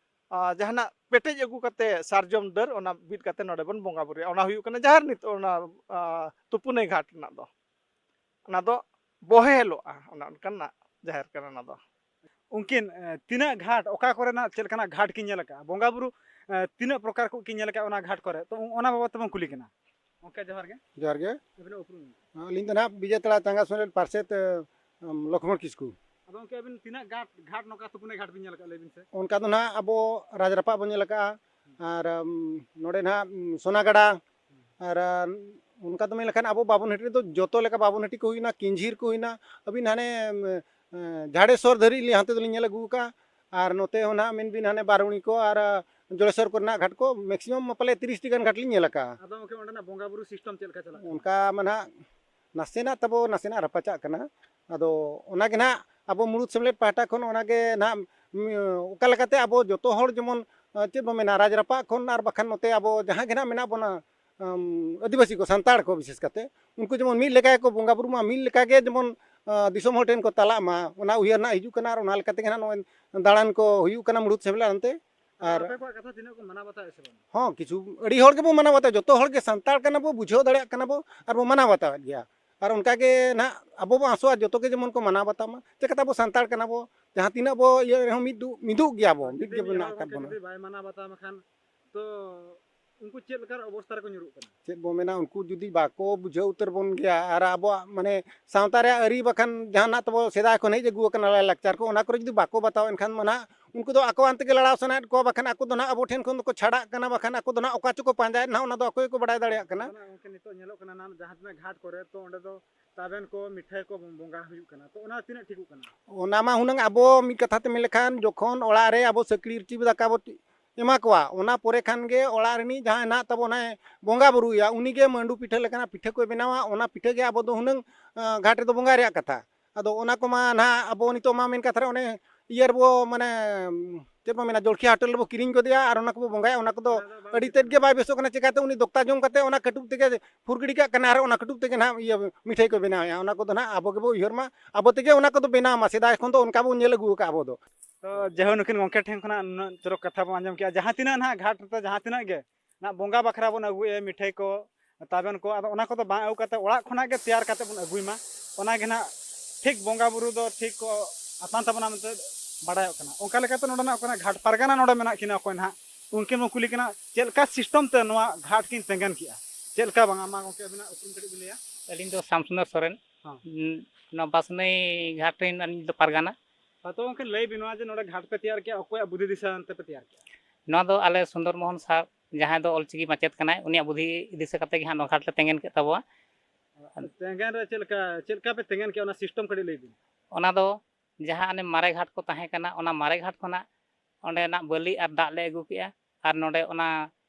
ᱟ, ᱡᱟᱦᱟᱱᱟᱜ ᱯᱮᱴᱮᱡ ᱟᱹᱜᱩ ᱠᱟᱛᱮ ᱥᱟᱨᱡᱚᱢ ᱰᱟᱹᱨ ᱚᱱᱟ ᱵᱤᱫ ᱠᱟᱛᱮ ᱱᱚᱰᱮ ᱵᱚᱱ ᱵᱚᱸᱜᱟ ᱵᱩᱨᱩᱭᱟ, ᱚᱱᱟ ᱦᱩᱭᱩᱜ ᱠᱟᱱᱟ ᱡᱟᱦᱮᱨ ᱱᱤᱛ-, ᱚᱱᱟ, ᱟ, ᱛᱩᱯᱩᱱᱟᱹᱭ ᱜᱷᱟᱴ ᱨᱮᱱᱟᱜ ᱫᱚ᱾ ᱚᱱᱟ ᱫᱚ ᱵᱚᱦᱮᱞᱚᱜᱼᱟ, ᱚᱱᱮ ᱚᱱᱠᱟᱱᱟᱜ ᱡᱟᱦᱮᱨ ᱠᱟᱱᱟ ᱚᱱᱟ ᱫᱚ᱾ ᱩᱱᱠᱤᱱ, ᱮ, ᱛᱤᱱᱟᱹᱜ ᱜᱷᱟᱴ, ᱚᱠᱟ ᱠᱚᱨᱮᱱᱟᱜ ᱪᱮᱫ ᱞᱮᱠᱟᱱᱟᱜ ᱜᱷᱟᱴ ᱠᱤᱱ ᱧᱮᱞ ᱟᱠᱟᱫᱼᱟ, ᱵᱚᱸᱜᱟ ᱵᱩᱨᱩ, ᱮ, ᱛᱤᱱᱟᱹᱜ ᱯᱨᱚᱠᱟᱨ ᱠᱚ ᱠᱤᱱ ᱧᱮᱞ ᱟᱠᱟᱫᱼᱟ ᱚᱱᱟ ᱜᱷᱟᱴ ᱠᱚᱨᱮ, ᱛᱚ ᱚᱱᱟ ᱵᱟᱵᱚᱫ ᱛᱮᱵᱚᱱ ᱠᱩᱞᱤ ᱠᱤᱱᱟ᱾ ᱜᱚᱢᱠᱮ, ᱡᱚᱦᱟᱨ ᱜᱮ᱾ ᱡᱚᱦᱟᱨ ᱜᱮ᱾ ᱟᱹᱵᱤᱱᱟᱜ ᱩᱯᱨᱩᱢ? ᱟᱹᱞᱤᱧ ᱫᱚ ᱱᱟᱦᱟᱜ ᱵᱤᱡᱚᱭ ᱛᱟᱲᱟ ᱪᱟᱸᱜᱟ ᱥᱚᱨᱮᱱ ᱯᱟᱨᱥᱮᱛ, ᱮ, ᱞᱚᱠᱷᱢᱚᱬ ᱠᱤᱥᱠᱩ᱾ ᱟᱫᱚ ᱜᱚᱢᱠᱮ, ᱟᱹᱵᱤᱱ ᱛᱤᱱᱟᱹᱜ ᱜᱷᱟᱴ, ᱜᱷᱟᱴ ᱱᱚᱝᱠᱟ ᱛᱩᱯᱩᱱᱟᱹᱭ ᱜᱷᱟᱴ ᱵᱤᱱ ᱧᱮᱞ ᱟᱠᱟᱫᱼᱟ, ᱞᱟᱹᱭ ᱵᱤᱱ ᱥᱮ? ᱚᱱᱠᱟ ᱫᱚ ᱱᱟᱦᱟᱜ ᱟᱵᱚ ᱨᱟᱡᱽ ᱨᱟᱯᱟᱜ ᱵᱚᱱ ᱧᱮᱞ ᱟᱠᱟᱫᱼᱟ, ᱟᱨ, ᱩᱢ, ᱱᱚᱰᱮ ᱱᱟᱦᱟᱜ, ᱩᱢ, ᱥᱚᱱᱟᱜᱟᱰᱟ, ᱟᱨ, ᱟᱨ ᱚᱱᱠᱟ ᱫᱚ ᱢᱮᱱ ᱞᱮᱠᱷᱟᱱ ᱟᱵᱚ ᱵᱟᱵᱚᱱ ᱦᱟᱹᱴᱤ ᱨᱮᱫᱚ ᱡᱚᱛᱚ ᱞᱮᱠᱟ ᱵᱟᱵᱚᱱ ᱦᱟᱹᱴᱤ ᱠᱚ ᱦᱩᱭᱱᱟ, ᱠᱤᱧᱡᱷᱤᱨ ᱠᱚ ᱦᱩᱭᱱᱟ, ᱟᱹᱵᱤᱱ ᱦᱟᱱᱮ, ᱮ, ᱡᱷᱟᱲᱮᱥᱥᱚᱨ ᱫᱷᱟᱹᱨᱤᱡ ᱞᱤᱧ ᱦᱟᱱᱛᱮ ᱫᱚᱞᱤᱧ ᱧᱮᱞ ᱟᱹᱜᱩ ᱟᱠᱟᱫᱼᱟ᱾ ᱟᱨ ᱱᱚᱛᱮ ᱦᱚᱸ ᱱᱟᱦᱟᱜ ᱢᱮᱱ ᱵᱤᱱ ᱦᱟᱱᱮ ᱵᱟᱨᱩᱱᱤ ᱠᱚ ᱟᱨ, ᱟ, ᱡᱚᱲᱮᱥᱚᱨ ᱠᱚᱨᱮᱱᱟᱜ ᱜᱷᱟᱴ ᱠᱚ maximum ᱯᱟᱞᱮ ᱛᱤᱨᱤᱥ ᱴᱤ ᱜᱟᱱ ᱜᱷᱟᱴ ᱞᱤᱧ ᱧᱮᱞ ᱟᱠᱟᱫᱼᱟ᱾ ᱟᱫᱚ ᱜᱚᱢᱠᱮ, ᱚᱸᱰᱮᱱᱟᱜ ᱵᱚᱸᱜᱟ ᱵᱩᱨᱩ system ᱪᱮᱫ ᱞᱮᱠᱟ ᱪᱟᱞᱟᱜ ᱠᱟᱱᱟ? ᱚᱱᱠᱟ ᱢᱟ ᱱᱟᱦᱟᱜ ᱱᱟᱥᱮᱱᱟᱜ ᱛᱟᱵᱚ ᱱᱟᱥᱮᱱᱟᱜ ᱨᱟᱯᱟᱪᱟᱜ ᱠᱟᱱᱟ᱾ ᱟᱫᱚ ᱚᱱᱟᱜᱮ ᱱᱟᱦᱟᱜ ᱟᱵᱚ ᱢᱩᱲᱩᱫ ᱥᱮᱢᱞᱮᱫ ᱯᱟᱦᱴᱟ ᱠᱷᱚᱱ ᱚᱱᱟᱜᱮ ᱱᱟᱦᱟᱜ, ᱩᱢ, ᱚᱠᱟ ᱞᱮᱠᱟᱛᱮ ᱟᱵᱚ ᱡᱚᱛᱚ ᱦᱚᱲ ᱡᱮᱢᱚᱱ, ᱟ, ᱪᱮᱫ ᱵᱚ ᱢᱮᱱᱟ, ᱨᱟᱡᱽ ᱨᱟᱯᱟᱜ ᱠᱷᱚᱱ ᱟᱨ ᱵᱟᱠᱷᱟᱱ ᱱᱚᱛᱮ ᱟᱵᱚ ᱡᱟᱦᱟᱸ ᱜᱮ ᱱᱟᱦᱟᱜ ᱢᱮᱱᱟᱜ ᱵᱚᱱᱟ, ᱟᱢ, ᱟᱹᱫᱤᱵᱟᱹᱥᱤ ᱠᱚ, ᱥᱟᱱᱛᱟᱲ ᱠᱚ ᱵᱤᱥᱮᱥ ᱠᱟᱛᱮ, ᱩᱱᱠᱩ ᱡᱮᱢᱚᱱ ᱢᱤᱫ ᱞᱮᱠᱟ ᱜᱮᱠᱚ ᱵᱚᱸᱜᱟ ᱵᱩᱨᱩᱜ ᱢᱟ, ᱢᱤᱫ ᱞᱮᱠᱟ ᱜᱮ ᱡᱮᱢᱚᱱ, ᱟ, ᱫᱤᱥᱚᱢ ᱦᱚᱲ ᱴᱷᱮᱱ ᱠᱚ ᱛᱟᱞᱟᱜ ᱢᱟ, ᱚᱱᱟ ᱩᱭᱦᱟᱹᱨ ᱱᱟᱜ ᱦᱤᱡᱩᱜ ᱠᱟᱱᱟ᱾ ᱟᱨ ᱚᱱᱟ ᱞᱮᱠᱟ ᱛᱮᱜᱮ ᱱᱟᱜ ᱱᱚᱜᱼᱚᱭ ᱫᱟᱬᱟᱱ ᱠᱚ ᱦᱩᱭᱩᱜ ᱠᱟᱱᱟ ᱢᱩᱲᱩᱫ ᱥᱮᱢᱞᱮᱫ ᱚᱱᱛᱮ᱾ ᱟᱨ ᱟᱯᱮ ᱠᱚᱣᱟᱜ ᱠᱟᱛᱷᱟ ᱛᱤᱱᱟᱹᱜ ᱠᱚ ᱢᱟᱱᱟᱣ ᱵᱟᱛᱟᱣᱮᱫ ᱥᱮ ᱵᱟᱝ? ᱦᱚᱸ, ᱠᱤᱪᱷᱩ ᱟᱹᱰᱤ ᱦᱚᱲ ᱜᱮᱵᱚ ᱢᱟᱱᱟᱣ ᱵᱟᱛᱟᱣᱟ, ᱡᱚᱛᱚ ᱦᱚᱲ ᱜᱮ ᱥᱟᱱᱛᱟᱲ ᱠᱟᱱᱟ ᱵᱚ, ᱵᱩᱡᱷᱟᱹᱣ ᱫᱟᱲᱮᱭᱟᱜ ᱠᱟᱱᱟ ᱵᱚ, ᱟᱨ ᱵᱚ ᱢᱟᱱᱟᱣ ᱵᱟᱛᱟᱣᱮᱫ ᱜᱮᱭᱟ᱾ ᱟᱨ ᱚᱱᱠᱟ ᱜᱮ ᱱᱟᱦᱟᱜ ᱟᱵᱚ ᱵᱚ ᱟᱥᱚᱜᱼᱟ ᱡᱚᱛᱚ ᱜᱮ ᱡᱮᱢᱚᱱ ᱠᱚ ᱢᱟᱱᱟᱣ ᱵᱟᱛᱟᱣ ᱢᱟ᱾ ᱪᱮᱠᱟᱛᱮ ᱟᱵᱚ ᱥᱟᱱᱛᱟᱲ ᱠᱟᱱᱟ ᱵᱚ, ᱡᱟᱦᱟᱸ ᱛᱤᱱᱟᱹᱜ ᱵᱚ ᱤᱭᱟᱹ ᱨᱮᱦᱚᱸ ᱢᱤᱫ ᱫᱩ-, ᱢᱤᱫᱩᱜ ᱜᱮᱭᱟ ᱵᱚ, ᱟᱨ ᱢᱤᱫ ᱡᱩᱫᱤ ᱜᱮ ᱢᱤᱫ ᱢᱮᱱᱟᱜ ᱦᱚᱲ ᱟᱠᱟᱫ ᱜᱚᱢᱠᱮ ᱵᱚᱱᱟ᱾ ᱡᱩᱫᱤ ᱵᱟᱭ ᱢᱟᱱᱟᱣ ᱵᱟᱛᱟᱣ ᱢᱮᱠᱷᱟᱱ, ᱛᱚ ᱩᱱᱠᱩ ᱪᱮᱫ ᱞᱮᱠᱟᱱ ᱚᱵᱚᱥᱛᱟ ᱨᱮᱠᱚ ᱧᱩᱨᱩᱜ ᱠᱟᱱᱟ? ᱪᱮᱫ ᱵᱚ ᱢᱮᱱᱟ, ᱩᱱᱠᱩ ᱡᱩᱫᱤ ᱵᱟᱠᱚ ᱵᱩᱡᱷᱟᱹᱣ ᱩᱛᱟᱹᱨ ᱵᱚᱱ ᱜᱮᱭᱟ ᱟᱨ ᱟᱵᱚᱣᱟᱜ ᱢᱟᱱᱮ ᱥᱟᱶᱛᱟ ᱨᱮᱭᱟᱜ ᱟᱹᱨᱤ ᱵᱟᱠᱷᱟᱱ ᱡᱟᱦᱟᱸ ᱱᱟᱜ ᱛᱟᱵᱚ ᱥᱮᱫᱟᱭ ᱠᱷᱚᱱ ᱦᱮᱡ ᱟᱹᱜᱩ ᱟᱠᱟᱱᱟ ᱞᱟᱭᱼᱞᱟᱠᱪᱟᱨ ᱠᱚ, ᱚᱱᱟ ᱠᱚᱨᱮ ᱡᱩᱫᱤ ᱵᱟᱠᱚ ᱵᱟᱛᱟᱣ ᱮᱱᱠᱷᱟᱱ ᱢᱟ ᱱᱟᱦᱟᱜ ᱩᱱᱠᱩ ᱫᱚ ᱟᱠᱚ ᱟᱱ ᱛᱮᱜᱮ ᱞᱟᱲᱟᱣ ᱥᱟᱱᱟᱭᱮᱫ ᱠᱚᱣᱟ, ᱵᱟᱠᱷᱟᱱ ᱟᱠᱚ ᱫᱚ ᱱᱟᱦᱟᱜ ᱟᱵᱚ ᱴᱷᱮᱱ ᱠᱷᱚᱱ ᱫᱚᱠᱚ ᱪᱷᱟᱰᱟᱜ ᱠᱟᱱᱟ, ᱵᱟᱠᱷᱟᱱ ᱟᱠᱚ ᱫᱚ ᱱᱟᱦᱟᱜ ᱚᱠᱟ ᱪᱚᱠᱚ ᱯᱟᱸᱡᱟᱭᱮᱫ ᱱᱟᱦᱟᱜ, ᱚᱱᱟ ᱫᱚ ᱟᱠᱚ ᱜᱮᱠᱚ ᱵᱟᱰᱟᱭ ᱫᱟᱲᱮᱭᱟᱜ ᱠᱟᱱᱟ᱾ ᱚᱱᱟ ᱜᱚᱢᱠᱮ ᱱᱤᱛᱚᱜ ᱧᱮᱞᱚᱜ ᱠᱟᱱᱟ ᱱᱟᱦᱟᱜ ᱡᱟᱦᱟᱸ ᱛᱤᱱᱟᱹᱜ ᱜᱷᱟᱴ ᱠᱚᱨᱮ, ᱛᱚ ᱚᱸᱰᱮ ᱫᱚ ᱛᱟᱵᱮᱱ ᱠᱚ, ᱢᱤᱴᱷᱟᱹᱭ ᱠᱚ ᱵᱚᱸᱜᱟ ᱦᱩᱭᱩᱜ ᱠᱟᱱᱟ, ᱛᱚ ᱚᱱᱟ ᱛᱤᱱᱟᱹᱜ ᱴᱷᱤᱠᱚᱜ ᱠᱟᱱᱟ? ᱚᱱᱟ ᱢᱟ ᱦᱩᱱᱟᱹᱝ ᱟᱵᱚ ᱢᱤᱫ ᱠᱟᱛᱷᱟ ᱛᱮ ᱢᱮᱱ ᱞᱮᱠᱷᱟᱱ ᱡᱚᱠᱷᱚᱱ ᱚᱲᱟᱜ ᱨᱮ ᱟᱵᱚ ᱥᱟᱹᱠᱲᱤ ᱨᱩᱴᱤ ᱫᱟᱠᱟ ᱵᱚ ᱮᱢᱟ ᱠᱚᱣᱟ, ᱚᱱᱟ ᱯᱚᱨᱮ ᱠᱷᱟᱱ ᱜᱮ ᱚᱲᱟᱜ ᱨᱤᱱᱤᱡ ᱡᱟᱦᱟᱸᱭ ᱱᱟᱦᱟᱜ ᱛᱟᱵᱚ ᱚᱱᱟᱭ ᱵᱚᱸᱜᱟ ᱵᱩᱨᱩᱭᱟ, ᱩᱱᱤ ᱜᱮ ᱢᱟᱹᱰᱩ ᱯᱤᱴᱷᱟᱹ ᱞᱮᱠᱟᱱᱟᱜ ᱯᱤᱴᱷᱟᱹ ᱠᱚᱭ ᱵᱮᱱᱟᱣᱟ᱾ ᱚᱱᱟ ᱯᱤᱴᱷᱟᱹ ᱜᱮ ᱟᱵᱚ ᱫᱚ ᱦᱩᱱᱟᱹᱝ, ᱟᱸ, ᱜᱷᱟᱴ ᱨᱮᱫᱚ ᱵᱚᱸᱜᱟ ᱨᱮᱭᱟᱜ ᱠᱟᱛᱷᱟ᱾ ᱟᱫᱚ ᱚᱱᱟ ᱠᱚᱢᱟ ᱱᱟᱦᱟᱜ ᱟᱵᱚ ᱱᱤᱛᱚᱜ ᱢᱟ ᱢᱮᱱ ᱠᱟᱛᱷᱟ ᱨᱮ ᱚᱱᱮ ᱤᱭᱟᱹ ᱨᱮᱵᱚ, ᱢᱟᱱᱮ, ᱪᱮᱫ ᱵᱚ ᱢᱮᱱᱟ, ᱡᱚᱞᱠᱷᱤᱭᱟᱹ ᱦᱳᱴᱮᱞ ᱨᱮᱵᱚ ᱠᱤᱨᱤᱧ ᱜᱚᱫᱮᱜᱼᱟ ᱟᱨ ᱚᱱᱟ ᱠᱚᱵᱚ ᱵᱚᱸᱜᱟᱭᱟ, ᱚᱱᱟ ᱠᱚᱫᱚ ᱚᱱᱟ ᱫᱚ ᱵᱟᱝ ᱟᱹᱰᱤ ᱴᱷᱤᱠ ᱛᱮᱫ ᱜᱮ ᱠᱟᱱᱟ᱾ ᱵᱟᱭ ᱵᱮᱥᱚᱜ ᱠᱟᱱᱟ᱾ ᱪᱮᱠᱟᱛᱮ ᱩᱱᱤ ᱫᱚᱠᱛᱟ ᱡᱚᱢ ᱠᱟᱛᱮ ᱚᱱᱟ ᱠᱟᱹᱴᱩᱵ ᱛᱮᱜᱮ ᱯᱷᱩᱨ ᱜᱤᱰᱤ ᱠᱟᱜ ᱠᱟᱱᱟ ᱟᱨ ᱚᱱᱟ ᱠᱟᱹᱴᱩᱵ ᱛᱮᱜᱮ ᱱᱟᱦᱟᱜ ᱤᱭᱟᱹ ᱢᱤᱴᱷᱟᱹᱭ ᱠᱚ ᱵᱮᱱᱟᱣᱮᱫᱼᱟ᱾ ᱚᱱᱟ ᱠᱚᱫᱚ ᱱᱟᱦᱟᱜ ᱟᱵᱚ ᱜᱮᱵᱚ ᱩᱭᱦᱟᱹᱨ ᱢᱟ, ᱟᱵᱚ ᱛᱮᱜᱮ ᱚᱱᱟ ᱠᱚᱫᱚ ᱵᱮᱱᱟᱣ ᱢᱟ᱾ ᱥᱮᱫᱟᱭ ᱠᱷᱚᱱ ᱫᱚ ᱚᱱᱠᱟ ᱵᱚᱱ ᱧᱮᱞ ᱟᱹᱜᱩ ᱟᱠᱟᱫᱼᱟ ᱟᱵᱚ ᱫᱚ᱾ ᱛᱚ ᱡᱟᱭᱦᱳᱠ, ᱱᱩᱠᱤᱱ ᱜᱚᱢᱠᱮ ᱴᱷᱮᱱ ᱠᱷᱚᱱᱟᱜ ᱱᱩᱱᱟᱹᱜ ᱪᱚᱨᱚᱠ ᱠᱟᱛᱷᱟ ᱵᱚᱱ ᱟᱸᱡᱚᱢ ᱠᱮᱜᱼᱟ᱾ ᱡᱟᱦᱟᱸ ᱛᱤᱱᱟᱹᱜ ᱱᱟᱦᱟᱜ ᱜᱷᱟᱴ ᱨᱮ, ᱡᱟᱦᱟᱸ ᱛᱤᱱᱟᱹᱜ ᱜᱮ ᱱᱟᱦᱟᱜ ᱵᱚᱸᱜᱟ ᱵᱟᱠᱷᱨᱟ ᱵᱚᱱ ᱟᱹᱜᱩᱭᱮᱫᱼᱟ, ᱢᱤᱴᱷᱟᱹᱭ ᱠᱚ, ᱛᱟᱵᱮᱱ ᱠᱚ, ᱟᱫᱚ ᱚᱱᱟ ᱠᱚᱫᱚ ᱵᱟᱝ ᱟᱹᱜᱩ ᱠᱟᱛᱮ ᱚᱲᱟᱜ ᱠᱷᱚᱱᱟᱜ ᱜᱮ ᱛᱮᱭᱟᱨ ᱠᱟᱛᱮ ᱵᱚᱱ ᱟᱹᱜᱩᱭ ᱢᱟ᱾ ᱚᱱᱟ ᱜᱮ ᱱᱟᱦᱟᱜ ᱴᱷᱤᱠ ᱵᱚᱸᱜᱟ ᱵᱩᱨᱩ ᱫᱚ ᱴᱷᱤᱠ ᱠᱚ ᱟᱛᱟᱝ ᱛᱟᱵᱚᱱᱟ ᱢᱮᱱᱛᱮ ᱵᱟᱰᱟᱭᱚᱜ ᱠᱟᱱᱟ᱾ ᱚᱱᱠᱟ ᱞᱮᱠᱟᱛᱮ ᱱᱚᱰᱮᱱᱟᱜ ᱚᱠᱟᱱᱟᱜ ᱜᱷᱟᱴ ᱯᱟᱨᱜᱟᱱᱟ ᱱᱚᱰᱮ ᱢᱮᱱᱟᱜ ᱠᱤᱱᱟ ᱚᱠᱚᱭ ᱱᱟᱦᱟᱜ, ᱩᱱᱠᱤᱱ ᱵᱚᱱ ᱠᱩᱞᱤ ᱠᱤᱱᱟ ᱪᱮᱫ ᱞᱮᱠᱟ system ᱛᱮ ᱱᱚᱣᱟ ᱜᱷᱟᱴ ᱠᱤᱱ ᱛᱮᱸᱜᱮᱱ ᱠᱮᱜᱼᱟ, ᱪᱮᱫ ᱞᱮᱠᱟ ᱵᱟᱝᱟ? ᱢᱟ ᱜᱚᱢᱠᱮ ᱟᱹᱵᱤᱱᱟᱜ ᱩᱯᱨᱩᱢ ᱠᱟᱹᱴᱤᱡ ᱵᱤᱱ ᱞᱟᱹᱭᱟ᱾ ᱟᱹᱞᱤᱧ ᱫᱚ ᱥᱟᱢᱥᱩᱱᱫᱚᱨ ᱥᱚᱨᱮᱱ᱾ ᱦᱚᱸ᱾ ᱩᱸ, ᱱᱚᱣᱟ ᱵᱟᱥᱱᱟᱹᱭ ᱜᱷᱟᱴ ᱨᱮᱱ ᱟᱹᱞᱤᱧ ᱫᱚ ᱯᱟᱨᱜᱟᱱᱟ᱾ ᱦᱚᱸ, ᱛᱚ ᱜᱚᱢᱠᱮ ᱞᱟᱹᱭ ᱵᱤᱱ, ᱱᱚᱣᱟ ᱡᱮ ᱱᱚᱰᱮ ᱜᱷᱟᱴ ᱯᱮ ᱛᱮᱭᱟᱨ ᱠᱮᱜᱼᱟ, ᱚᱠᱚᱭᱟᱜ ᱵᱩᱫᱷᱤ ᱫᱤᱥᱟᱹ ᱟᱱᱛᱮ ᱯᱮ ᱛᱮᱭᱟᱨ ᱠᱮᱜᱼᱟ? ᱱᱚᱣᱟ ᱫᱚ ᱟᱞᱮ ᱥᱩᱱᱫᱚᱨ ᱢᱳᱦᱚᱱ ᱥᱟᱨ, ᱡᱟᱦᱟᱸᱭ ᱫᱚ ᱚᱞᱪᱤᱠᱤ ᱢᱟᱪᱮᱫ ᱠᱟᱱᱟᱭ, ᱩᱱᱤᱭᱟᱜ ᱵᱩᱫᱷᱤ ᱫᱤᱥᱟᱹ ᱠᱟᱛᱮ ᱜᱮ ᱦᱟᱸᱜ ᱱᱚᱣᱟ ᱜᱷᱟᱴ ᱞᱮ ᱛᱮᱸᱜᱮᱱ ᱠᱮᱫ ᱛᱟᱵᱚᱣᱟ᱾ ᱛᱮᱸᱜᱮᱱ ᱨᱮ ᱪᱮᱫ ᱞᱮᱠᱟ, ᱪᱮᱫ ᱞᱮᱠᱟ ᱯᱮ ᱛᱮᱸᱜᱮᱱ ᱠᱮᱜᱼᱟ, ᱚᱱᱟ system ᱠᱟᱹᱴᱤᱡ ᱞᱟᱹᱭ ᱵᱤᱱ᱾ ᱚᱱᱟ ᱫᱚ ᱡᱟᱦᱟᱸ ᱚᱱᱮ ᱢᱟᱨᱮ ᱜᱷᱟᱴ ᱠᱚ ᱛᱟᱦᱮᱸ ᱠᱟᱱᱟ, ᱚᱱᱟ ᱢᱟᱨᱮ ᱜᱷᱟᱴ ᱠᱷᱚᱱᱟᱜ ᱚᱸᱰᱮᱱᱟᱜ ᱵᱟᱹᱞᱤ ᱟᱨ ᱫᱟᱜ ᱞᱮ ᱟᱹᱜᱩ ᱠᱮᱜᱼᱟ, ᱟᱨ ᱱᱚᱰᱮ ᱚᱱᱟ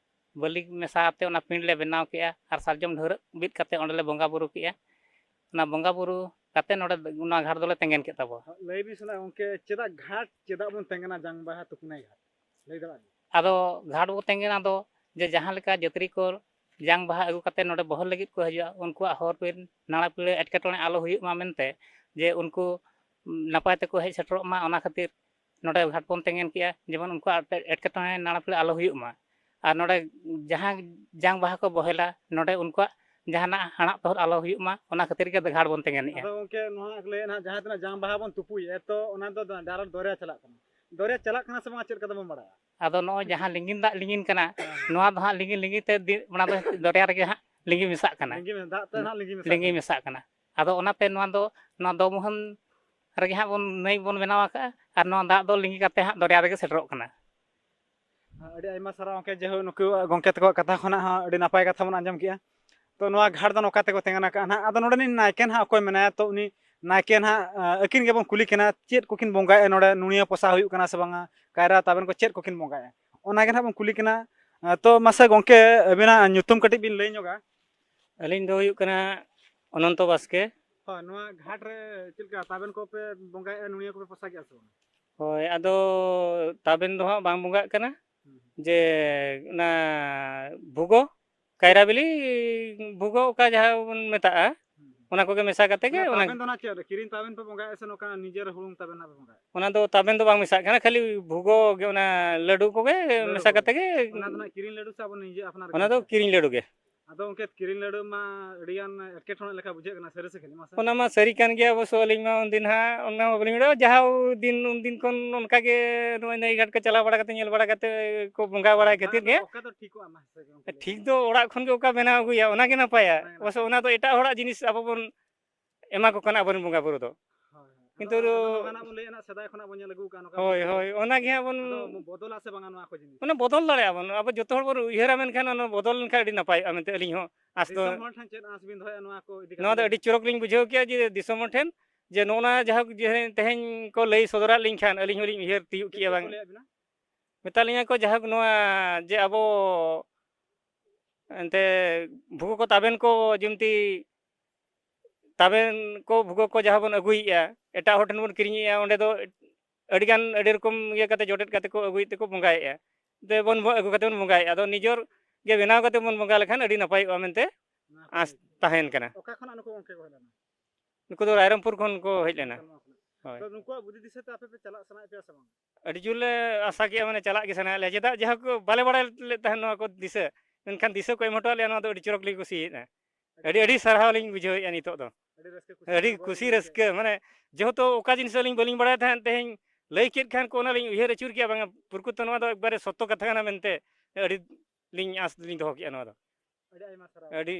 ᱵᱟᱹᱞᱤ ᱢᱮᱥᱟ ᱟᱛᱮ ᱚᱱᱟ ᱯᱤᱸᱰ ᱞᱮ ᱵᱮᱱᱟᱣ ᱠᱮᱜᱼᱟ, ᱟᱨ ᱥᱟᱨᱡᱚᱢ ᱰᱷᱟᱹᱣᱨᱟᱹᱜ ᱵᱤᱫ ᱠᱟᱛᱮ ᱚᱸᱰᱮ ᱞᱮ ᱵᱚᱸᱜᱟ ᱵᱩᱨᱩ ᱠᱮᱜᱼᱟ᱾ ᱚᱱᱟ ᱵᱚᱸᱜᱟ ᱵᱩᱨᱩ ᱠᱟᱛᱮ ᱱᱚᱰᱮ ᱚᱱᱟ ᱜᱷᱟᱴ ᱫᱚᱞᱮ ᱛᱮᱸᱜᱮᱱ ᱠᱮᱫ ᱛᱟᱵᱚᱣᱟ᱾ ᱞᱟᱹᱭ ᱵᱤᱱ ᱥᱮ ᱱᱟᱜ ᱜᱚᱢᱠᱮ, ᱪᱮᱫᱟᱜ ᱜᱷᱟᱴ, ᱪᱮᱫᱟᱜ ᱵᱚᱱ ᱛᱮᱸᱜᱮᱱᱟ ᱡᱟᱝ ᱵᱟᱦᱟ ᱛᱩᱯᱩᱱᱟᱭ ᱜᱷᱟᱴ? ᱞᱟᱹᱭ ᱫᱟᱲᱮᱭᱟᱜ ᱵᱤᱱ? ᱟᱫᱚ ᱜᱷᱟᱴ ᱵᱚ ᱛᱮᱸᱜᱮᱱᱟ ᱫᱚ ᱡᱮ ᱡᱟᱦᱟᱸ ᱞᱮᱠᱟ ᱡᱟᱹᱛᱨᱤ ᱠᱚ ᱡᱟᱝ ᱵᱟᱦᱟ ᱟᱹᱜᱩ ᱠᱟᱛᱮ ᱱᱚᱰᱮ ᱵᱚᱦᱮᱞ ᱞᱟᱹᱜᱤᱫ ᱠᱚ ᱦᱤᱡᱩᱜᱼᱟ, ᱩᱱᱠᱩᱣᱟᱜ ᱦᱚᱨ ᱵᱤᱨ ᱱᱟᱲᱟ ᱯᱤᱲᱟᱹ ᱮᱴᱠᱮᱴᱚᱬᱮ ᱟᱞᱚ ᱦᱩᱭᱩᱜ ᱢᱟ ᱢᱮᱱᱛᱮ, ᱡᱮ ᱩᱱᱠᱩ ᱱᱟᱯᱟᱭ ᱛᱮᱠᱚ ᱦᱮᱡ ᱥᱮᱴᱮᱨᱚᱜ ᱢᱟ, ᱚᱱᱟ ᱠᱷᱟᱹᱛᱤᱨ ᱱᱚᱰᱮ ᱜᱷᱟᱴ ᱵᱚᱱ ᱛᱮᱸᱜᱮᱱ ᱠᱮᱜᱼᱟ, ᱡᱮᱢᱚᱱ ᱩᱱᱠᱩᱣᱟᱜ ᱮᱴᱠᱮᱴᱚᱬᱮ ᱱᱟᱲᱟ ᱯᱤᱲᱟᱹ ᱟᱞᱚ ᱦᱩᱭᱩᱜ ᱢᱟ᱾ ᱟᱨ ᱱᱚᱰᱮ ᱡᱟᱦᱟᱸ ᱡᱟᱝ ᱵᱟᱦᱟ ᱠᱚ ᱵᱚᱦᱮᱞᱟ, ᱱᱚᱰᱮ ᱩᱱᱠᱩᱣᱟᱜ ᱡᱟᱦᱟᱱᱟᱜ ᱦᱟᱲᱟᱜ ᱛᱚᱦᱚᱫ ᱟᱞᱚ ᱦᱩᱭᱩᱜ ᱢᱟ, ᱚᱱᱟ ᱠᱷᱟᱹᱛᱤᱨ ᱜᱮ ᱜᱷᱟᱴ ᱵᱚᱱ ᱛᱮᱸᱜᱮᱱᱮᱜᱼᱟ᱾ ᱟᱫᱚ ᱜᱚᱢᱠᱮ, ᱱᱚᱣᱟ ᱞᱟᱹᱭ ᱱᱟᱦᱟᱜ ᱡᱟᱦᱟᱸ ᱛᱤᱱᱟᱹᱜ ᱡᱟᱝ ᱵᱟᱦᱟ ᱵᱚᱱ ᱛᱩᱯᱩᱭᱮᱫᱼᱟ, ᱛᱚ ᱚᱱᱟ ᱫᱚ direct ᱫᱚᱨᱭᱟ ᱪᱟᱞᱟᱜ ᱠᱟᱱᱟ᱾ ᱫᱚᱨᱭᱟ ᱪᱟᱞᱟᱜ ᱠᱟᱱᱟ ᱥᱮ ᱵᱟᱝ, ᱪᱮᱫ ᱞᱮᱠᱟ ᱛᱮᱵᱚᱱ ᱵᱟᱲᱟᱭᱟ? ᱟᱫᱚ ᱱᱚᱜᱼᱚᱭ ᱡᱟᱦᱟᱸ ᱞᱤᱸᱜᱤᱱ ᱫᱟᱜ ᱞᱤᱸᱜᱤᱱ ᱠᱟᱱᱟ, ᱦᱮᱸ᱾ ᱱᱚᱣᱟ ᱫᱚ ᱦᱟᱸᱜ ᱞᱤᱸᱜᱤᱱ ᱞᱤᱸᱜᱤᱱ ᱛᱮ ᱫᱤ-, ᱚᱱᱟ ᱫᱚ ᱫᱚᱨᱭᱟ ᱨᱮᱜᱮ ᱦᱟᱸᱜ ᱞᱤᱸᱜᱤ ᱢᱮᱥᱟᱜ ᱠᱟᱱᱟ᱾ ᱞᱤᱸᱜᱤ ᱢᱮ-, ᱫᱟᱜ ᱛᱮ ᱱᱟᱦᱟᱜ ᱞᱤᱸᱜᱤ ᱢᱮᱥᱟᱜ ᱞᱤᱸᱜᱤ ᱠᱟᱱᱟ᱾ ᱢᱮᱥᱟᱜ ᱠᱟᱱᱟ᱾ ᱟᱫᱚ ᱚᱱᱟᱛᱮ ᱱᱚᱣᱟ ᱫᱚ, ᱱᱚᱣᱟ ᱫᱚᱢᱩᱦᱟᱹᱱ ᱨᱮᱜᱮ ᱦᱟᱸᱜ ᱵᱚᱱ, ᱱᱟᱹᱭ ᱵᱚᱱ ᱵᱮᱱᱟᱣ ᱟᱠᱟᱫᱼᱟ, ᱟᱨ ᱱᱚᱣᱟ ᱫᱟᱜ ᱫᱚ ᱞᱤᱸᱜᱤ ᱠᱟᱛᱮ ᱦᱟᱸᱜ ᱫᱚᱨᱭᱟ ᱨᱮᱜᱮ ᱥᱮᱴᱮᱨᱚᱜ ᱠᱟᱱᱟ᱾ ᱟᱹᱰᱤ ᱟᱭᱢᱟ ᱥᱟᱨᱦᱟᱣ ᱜᱚᱢᱠᱮ, ᱡᱮᱦᱳᱠ ᱱᱩᱠᱩ ᱜᱚᱢᱠᱮ ᱛᱟᱠᱚᱣᱟᱜ ᱠᱟᱛᱷᱟ ᱠᱷᱚᱱᱟᱜ ᱦᱚᱸ ᱟᱹᱰᱤ ᱱᱟᱯᱟᱭ ᱠᱟᱛᱷᱟ ᱵᱚᱱ ᱟᱸᱡᱚᱢ ᱠᱮᱜᱼᱟ᱾ ᱛᱚ ᱱᱚᱣᱟ ᱜᱷᱟᱴ ᱫᱚ ᱱᱚᱝᱠᱟ ᱛᱮᱠᱚ ᱛᱮᱸᱜᱮᱱ ᱟᱠᱟᱫᱼᱟ ᱱᱟᱦᱟᱜ᱾ ᱟᱫᱚ ᱱᱚᱰᱮᱱᱤᱡ ᱱᱟᱭᱠᱮ ᱱᱟᱦᱟᱜ ᱚᱠᱚᱭ ᱢᱮᱱᱟᱭᱟ, ᱛᱚ ᱩᱱᱤ ᱱᱟᱭᱠᱮ ᱱᱟᱦᱟᱜ, ᱟᱹᱠᱤᱱ ᱜᱮᱵᱚᱱ ᱠᱩᱞᱤ ᱠᱤᱱᱟ, ᱪᱮᱫ ᱠᱚᱠᱤᱱ ᱵᱚᱸᱜᱟᱭᱮᱫᱼᱟ ᱱᱚᱰᱮ, ᱱᱩᱱᱤᱭᱟᱹ ᱯᱚᱥᱟ ᱦᱩᱭᱩᱜ ᱠᱟᱱᱟ ᱥᱮ ᱵᱟᱝᱟ, ᱠᱟᱭᱨᱟ ᱛᱟᱵᱮᱱ ᱠᱚ ᱪᱮᱫ ᱠᱚᱠᱤᱱ ᱵᱚᱸᱜᱟᱭᱮᱫᱼᱟ, ᱚᱱᱟ ᱜᱮ ᱱᱟᱦᱟᱜ ᱵᱚᱱ ᱠᱩᱞᱤ ᱠᱤᱱᱟ᱾ ᱛᱚ ᱢᱟᱥᱮ ᱜᱚᱢᱠᱮ, ᱟᱹᱵᱤᱱᱟᱜ ᱧᱩᱛᱩᱢ ᱠᱟᱹᱴᱤᱡ ᱵᱤᱱ ᱞᱟᱹᱭ ᱧᱚᱜᱟ? ᱟᱹᱞᱤᱧ ᱫᱚ ᱦᱩᱭᱩᱜ ᱠᱟᱱᱟ ᱚᱱᱚᱱᱛᱚ ᱵᱟᱥᱠᱮ᱾ ᱦᱳᱭ, ᱱᱚᱣᱟ ᱜᱷᱟᱴ ᱨᱮ ᱪᱮᱫ ᱞᱮᱠᱟ ᱛᱟᱵᱮᱱ ᱠᱚᱯᱮ ᱵᱚᱸᱜᱟᱭᱮᱫᱼᱟ, ᱱᱩᱱᱤᱭᱟᱹ ᱠᱚᱯᱮ ᱯᱚᱥᱟ ᱠᱮᱜᱼᱟ ᱥᱮ ᱵᱟᱝ? ᱦᱳᱭ, ᱟᱫᱚ ᱛᱟᱵᱮᱱ ᱫᱚ ᱦᱟᱸᱜ ᱵᱟᱝ ᱵᱚᱸᱜᱟᱜ ᱠᱟᱱᱟ, ᱦᱩᱸ᱾ ᱡᱮ ᱚᱱᱟ ᱵᱷᱩᱜᱚ, ᱠᱟᱭᱨᱟ ᱵᱤᱞᱤ ᱵᱷᱩᱜᱚ, ᱚᱠᱟ ᱡᱟᱦᱟᱸ ᱵᱚᱱ ᱢᱮᱛᱟᱜᱼᱟ, ᱦᱩᱸ᱾ ᱚᱱᱟ ᱠᱚᱜᱮ ᱢᱮᱥᱟ ᱠᱟᱛᱮ ᱜᱮ ᱚᱱᱟ ᱚᱱᱟ ᱛᱟᱵᱮᱱ ᱫᱚ ᱱᱟᱜ ᱪᱮᱫ, ᱠᱤᱨᱤᱧ ᱛᱟᱵᱮᱱ ᱯᱮ ᱵᱚᱸᱜᱟᱭᱮᱫᱼᱟ ᱥᱮ ᱱᱚᱝᱠᱟ ᱱᱤᱡᱮᱨ ᱦᱩᱲᱩᱝ ᱛᱟᱵᱮᱱ ᱱᱟᱜ ᱯᱮ ᱵᱚᱸᱜᱟᱭᱮᱫᱼᱟ? ᱚᱱᱟ ᱫᱚ ᱛᱟᱵᱮᱱ ᱫᱚ ᱵᱟᱝ ᱢᱮᱥᱟᱜ ᱠᱟᱱᱟ, ᱠᱷᱟᱹᱞᱤ ᱵᱷᱩᱜᱚ ᱜᱮ, ᱚᱱᱟ ᱞᱟᱹᱰᱩ ᱠᱚᱜᱮ ᱞᱟᱹᱰᱩ ᱢᱮᱥᱟ ᱠᱚᱜᱮ᱾ ᱠᱟᱛᱮ ᱜᱮ᱾ ᱚᱱᱟ ᱫᱚ ᱱᱟᱜ ᱠᱤᱨᱤᱧ ᱞᱟᱹᱰᱩ ᱥᱮ ᱟᱵᱚ ᱱᱤᱡᱮ ᱟᱯᱱᱟᱨ ᱚᱱᱟ ᱫᱚ ᱜᱮ? ᱠᱤᱨᱤᱧ ᱞᱟᱹᱰᱩ ᱜᱮ᱾ ᱟᱫᱚ ᱜᱚᱢᱠᱮ, ᱠᱤᱨᱤᱧ ᱞᱟᱹᱰᱩ ᱢᱟ ᱟᱹᱰᱤ ᱜᱟᱱ ᱮᱴᱠᱮᱴᱚᱬᱮ ᱞᱮᱠᱟ ᱵᱩᱡᱷᱟᱹᱜ ᱠᱟᱱᱟ, ᱥᱟᱹᱨᱤ ᱥᱮ ᱠᱷᱟᱹᱞᱤ? ᱢᱟᱥᱮ᱾ ᱚᱱᱟ ᱢᱟ ᱥᱟᱹᱨᱤ ᱠᱟᱱ ᱜᱮᱭᱟ᱾ ᱚᱵᱚᱥᱥᱚ ᱟᱹᱞᱤᱧ ᱢᱟ ᱩᱱᱫᱤᱱ ᱦᱟᱸᱜ ᱚᱱᱟ ᱢᱟ ᱵᱟᱹᱞᱤᱧ ᱵᱟᱲᱟᱭᱟ, ᱡᱟᱦᱟᱸ ᱫᱤᱱ ᱩᱱᱫᱤᱱ ᱠᱷᱚᱱ ᱚᱱᱠᱟ ᱜᱮ ᱱᱚᱜᱼᱚᱭ ᱱᱟᱹᱭ ᱜᱷᱟᱴ ᱠᱚ ᱪᱟᱞᱟᱣ ᱵᱟᱲᱟ ᱠᱟᱛᱮ, ᱧᱮᱞ ᱵᱟᱲᱟ ᱠᱟᱛᱮ ᱠᱚ ᱵᱚᱸᱜᱟ ᱵᱟᱲᱟᱭ ᱠᱷᱟᱹᱛᱤᱨ ᱜᱮ᱾ ᱚᱠᱟ ᱫᱚ ᱴᱷᱤᱠᱚᱜᱼᱟ, ᱢᱟᱥᱮ ᱜᱚᱢᱠᱮ? ᱴᱷᱤᱠ ᱫᱚ ᱚᱲᱟᱜ ᱠᱷᱚᱱ ᱜᱮ ᱚᱠᱟ ᱵᱮᱱᱟᱣ ᱟᱹᱜᱩᱭᱟ, ᱚᱱᱟ ᱜᱮ ᱱᱟᱯᱟᱭᱟ᱾ ᱚᱵᱚᱥᱥᱚ ᱚᱱᱟ ᱫᱚ ᱮᱴᱟᱜ ᱦᱚᱲᱟᱜ ᱡᱤᱱᱤᱥ ᱟᱵᱚ ᱵᱚᱱ ᱮᱢᱟ ᱠᱚ ᱠᱟᱱᱟ ᱟᱵᱚᱨᱮᱱ ᱵᱚᱸᱜᱟ ᱵᱩᱨᱩ ᱫᱚ᱾ ᱦᱳᱭ, ᱦᱳᱭ᱾ ᱠᱤᱱᱛᱩ ᱟᱫᱚ, ᱟᱫᱚ ᱱᱚᱣᱟ ᱱᱟᱜ ᱵᱚᱱ ᱞᱟᱹᱭᱮᱫ ᱱᱟᱜ, ᱥᱮᱫᱟᱭ ᱠᱷᱚᱱᱟᱜ ᱵᱚᱱ ᱧᱮᱞ ᱟᱹᱜᱩ ᱠᱟᱜᱼᱟ ᱱᱚᱝᱠᱟ ᱦᱳᱭ, ᱵᱚᱱ ᱦᱳᱭ, ᱚᱱᱟ ᱜᱮ ᱦᱟᱸᱜ ᱵᱚᱱ ᱟᱫᱚ ᱵᱚᱫᱚᱞᱟ ᱥᱮ ᱵᱟᱝᱟ ᱱᱚᱣᱟ ᱠᱚ ᱡᱤᱱᱤᱥ? ᱚᱱᱟ ᱵᱚᱫᱚᱞ ᱫᱟᱲᱮᱭᱟᱜᱼᱟ ᱵᱚᱱ, ᱟᱵᱚ ᱡᱚᱛᱚ ᱦᱚᱲ ᱵᱚᱱ ᱩᱭᱦᱟᱹᱨᱟ, ᱢᱮᱱᱠᱷᱟᱱ ᱚᱱᱟ ᱵᱚᱫᱚᱞ ᱞᱮᱱᱠᱷᱟᱱ ᱟᱹᱰᱤ ᱱᱟᱯᱟᱭᱚᱜᱼᱟ ᱢᱮᱱᱛᱮ ᱟᱹᱞᱤᱧ ᱦᱚᱸ ᱟᱸᱥ ᱫᱚ᱾ ᱫᱤᱥᱚᱢ ᱦᱚᱲ ᱴᱷᱮᱱ ᱪᱮᱫ ᱟᱸᱥ ᱵᱤᱱ ᱫᱚᱦᱚᱭᱟ ᱱᱚᱣᱟ ᱠᱚ ᱤᱫᱤ ᱠᱟᱛᱮ? ᱱᱚᱣᱟ ᱫᱚ ᱟᱹᱰᱤ ᱪᱚᱨᱚᱠ ᱞᱤᱧ ᱵᱩᱡᱷᱟᱹᱣ ᱠᱮᱜᱼᱟ ᱡᱮ ᱫᱤᱥᱚᱢ ᱦᱚᱲ ᱴᱷᱮᱱ ᱡᱮ ᱱᱚᱜᱼᱚ ᱱᱟ ᱡᱟᱦᱟᱸ ᱡᱮ ᱛᱮᱦᱮᱧ ᱠᱚ ᱞᱟᱹᱭ ᱥᱚᱫᱚᱨᱟᱜ ᱞᱤᱧ ᱠᱷᱟᱱ ᱟᱹᱞᱤᱧ ᱦᱚᱸᱞᱤᱧ ᱩᱭᱦᱟᱹᱨ ᱛᱤᱭᱳᱜ ᱪᱮᱫ ᱠᱮᱜᱼᱟ ᱪᱮᱫ ᱠᱚ ᱵᱟᱝ᱾ ᱞᱟᱹᱭᱟᱫ ᱵᱤᱱᱟ? ᱢᱮᱛᱟ ᱞᱤᱧᱟ ᱠᱚ ᱡᱟᱦᱳᱠ ᱱᱚᱣᱟ ᱡᱮ ᱟᱵᱚ ᱮᱱᱛᱮ ᱵᱷᱩᱜᱟᱹ ᱠᱚ ᱛᱟᱵᱮᱱ ᱠᱚ ᱡᱮᱢᱛᱤ ᱛᱟᱵᱮᱱ ᱠᱚ ᱵᱷᱩᱜᱟᱹ ᱠᱚ ᱡᱟᱦᱟᱸ ᱵᱚᱱ ᱟᱹᱜᱩᱭᱮᱫᱼᱟ, ᱮᱴᱟᱜ ᱦᱚᱲ ᱴᱷᱮᱱ ᱵᱚᱱ ᱠᱤᱨᱤᱧᱮᱫᱼᱟ, ᱚᱸᱰᱮ ᱫᱚ ᱟᱹᱰᱤᱜᱟᱱ ᱟᱹᱰᱤ ᱨᱚᱠᱚᱢ ᱤᱭᱟᱹ ᱠᱟᱛᱮ ᱡᱚᱴᱮᱫ ᱠᱟᱛᱮ ᱠᱚ ᱟᱹᱜᱩᱭᱮᱫ ᱛᱮᱠᱚ ᱵᱚᱸᱜᱟᱭᱮᱫᱼᱟ᱾ ᱛᱮ ᱵᱚᱱ ᱟᱹᱜᱩ ᱠᱟᱛᱮ ᱵᱚᱱ ᱵᱚᱸᱜᱟᱭᱮᱫᱼᱟ᱾ ᱟᱫᱚ ᱱᱤᱡᱮᱨ ᱜᱮ ᱵᱮᱱᱟᱣ ᱠᱟᱛᱮ ᱵᱚᱱ ᱵᱚᱸᱜᱟ ᱞᱮᱠᱷᱟᱱ ᱟᱹᱰᱤ ᱱᱟᱯᱟᱭᱚᱜᱼᱟ ᱢᱮᱱᱛᱮ ᱱᱚᱣᱟ ᱠᱚ ᱟᱸᱥ ᱛᱟᱦᱮᱱ ᱠᱟᱱᱟ᱾ ᱚᱠᱟ ᱠᱷᱚᱱᱟᱜ ᱱᱩᱠᱩ ᱜᱚᱢᱠᱮ ᱠᱚ ᱦᱮᱡ ᱞᱮᱱᱟ? ᱱᱩᱠᱩ ᱫᱚ ᱨᱟᱭᱨᱚᱝᱯᱩᱨ ᱠᱷᱚᱱ ᱠᱚ ᱦᱮᱡ ᱞᱮᱱᱟ᱾ ᱱᱚᱣᱟ ᱠᱷᱚᱱᱟᱜ᱾ ᱦᱳᱭ᱾ ᱛᱚ ᱱᱩᱠᱩᱣᱟᱜ ᱵᱩᱫᱷᱤ ᱫᱤᱥᱟᱹ ᱛᱮ ᱟᱯᱮ ᱯᱮ ᱪᱟᱞᱟᱜ ᱥᱟᱱᱟᱭᱮᱫ ᱯᱮᱭᱟ ᱥᱮ ᱵᱟᱝ? ᱟᱹᱰᱤ ᱡᱳᱨ ᱞᱮ ᱟᱥᱟ ᱠᱮᱜᱼᱟ, ᱢᱟᱱᱮ ᱪᱟᱞᱟᱜ ᱜᱮ ᱥᱟᱱᱟᱭᱮᱫ ᱞᱮᱭᱟ᱾ ᱪᱮᱫᱟᱜ ᱡᱟᱦᱟᱸ ᱠᱚ ᱵᱟᱞᱮ ᱵᱟᱲᱟᱭ ᱞᱮᱫ ᱛᱟᱦᱮᱸᱫ ᱱᱚᱣᱟ ᱠᱚ ᱫᱤᱥᱟᱹ, ᱢᱮᱱᱠᱷᱟᱱ ᱫᱤᱥᱟᱹ ᱠᱚ ᱮᱢ ᱦᱚᱴᱚ ᱟᱫ ᱞᱮᱭᱟ, ᱱᱚᱣᱟ ᱫᱚ ᱟᱹᱰᱤ ᱪᱚᱨᱚᱠ ᱞᱮ ᱠᱩᱥᱤᱭᱮᱫᱼᱟ᱾ ᱟᱹᱰᱤ, ᱟᱹᱰᱤ ᱥᱟᱨᱦᱟᱣ ᱞᱤᱧ ᱵᱩᱡᱷᱟᱹᱣᱮᱫᱼᱟ ᱱᱤᱛᱚᱜ ᱫᱚ᱾ ᱟᱹᱰᱤ ᱨᱟᱹᱥᱠᱟᱹ ᱠᱩᱥᱤ ᱟᱹᱰᱤ ᱨᱟᱹᱥᱠᱟᱹ ᱠᱩᱥᱤ ᱵᱩᱡᱷᱟᱹᱣ ᱨᱟᱹᱥᱠᱟᱹ, ᱢᱟᱱᱮ ᱡᱮᱦᱮᱛᱩ ᱚᱠᱟ ᱡᱤᱱᱤᱥ ᱟᱹᱞᱤᱧ ᱵᱟᱹᱞᱤᱧ ᱵᱟᱲᱟᱭ ᱛᱟᱦᱮᱸᱫ, ᱛᱮᱦᱮᱧ ᱞᱟᱹᱭ ᱠᱮᱫ ᱠᱷᱟᱱ ᱠᱚ ᱚᱱᱟ ᱞᱤᱧ ᱩᱭᱦᱟᱹᱨ ᱟᱹᱪᱩᱨ ᱠᱮᱜᱼᱟ, ᱵᱟᱝᱟ ᱯᱨᱚᱠᱨᱤᱛᱚ ᱱᱚᱣᱟ ᱫᱚ ᱮᱠᱵᱟᱨᱮ ᱥᱚᱛᱛᱚ ᱠᱟᱛᱷᱟ ᱠᱟᱱᱟ ᱢᱮᱱᱛᱮ ᱟᱹᱰᱤ ᱞᱤᱧ ᱟᱸᱥ ᱞᱤᱧ ᱫᱚᱦᱚ ᱠᱮᱜᱼᱟ ᱱᱚᱣᱟ ᱫᱚ᱾ ᱟᱹᱰᱤ ᱟᱭᱢᱟ ᱥᱟᱨᱦᱟᱣ᱾ ᱟᱹᱰᱤ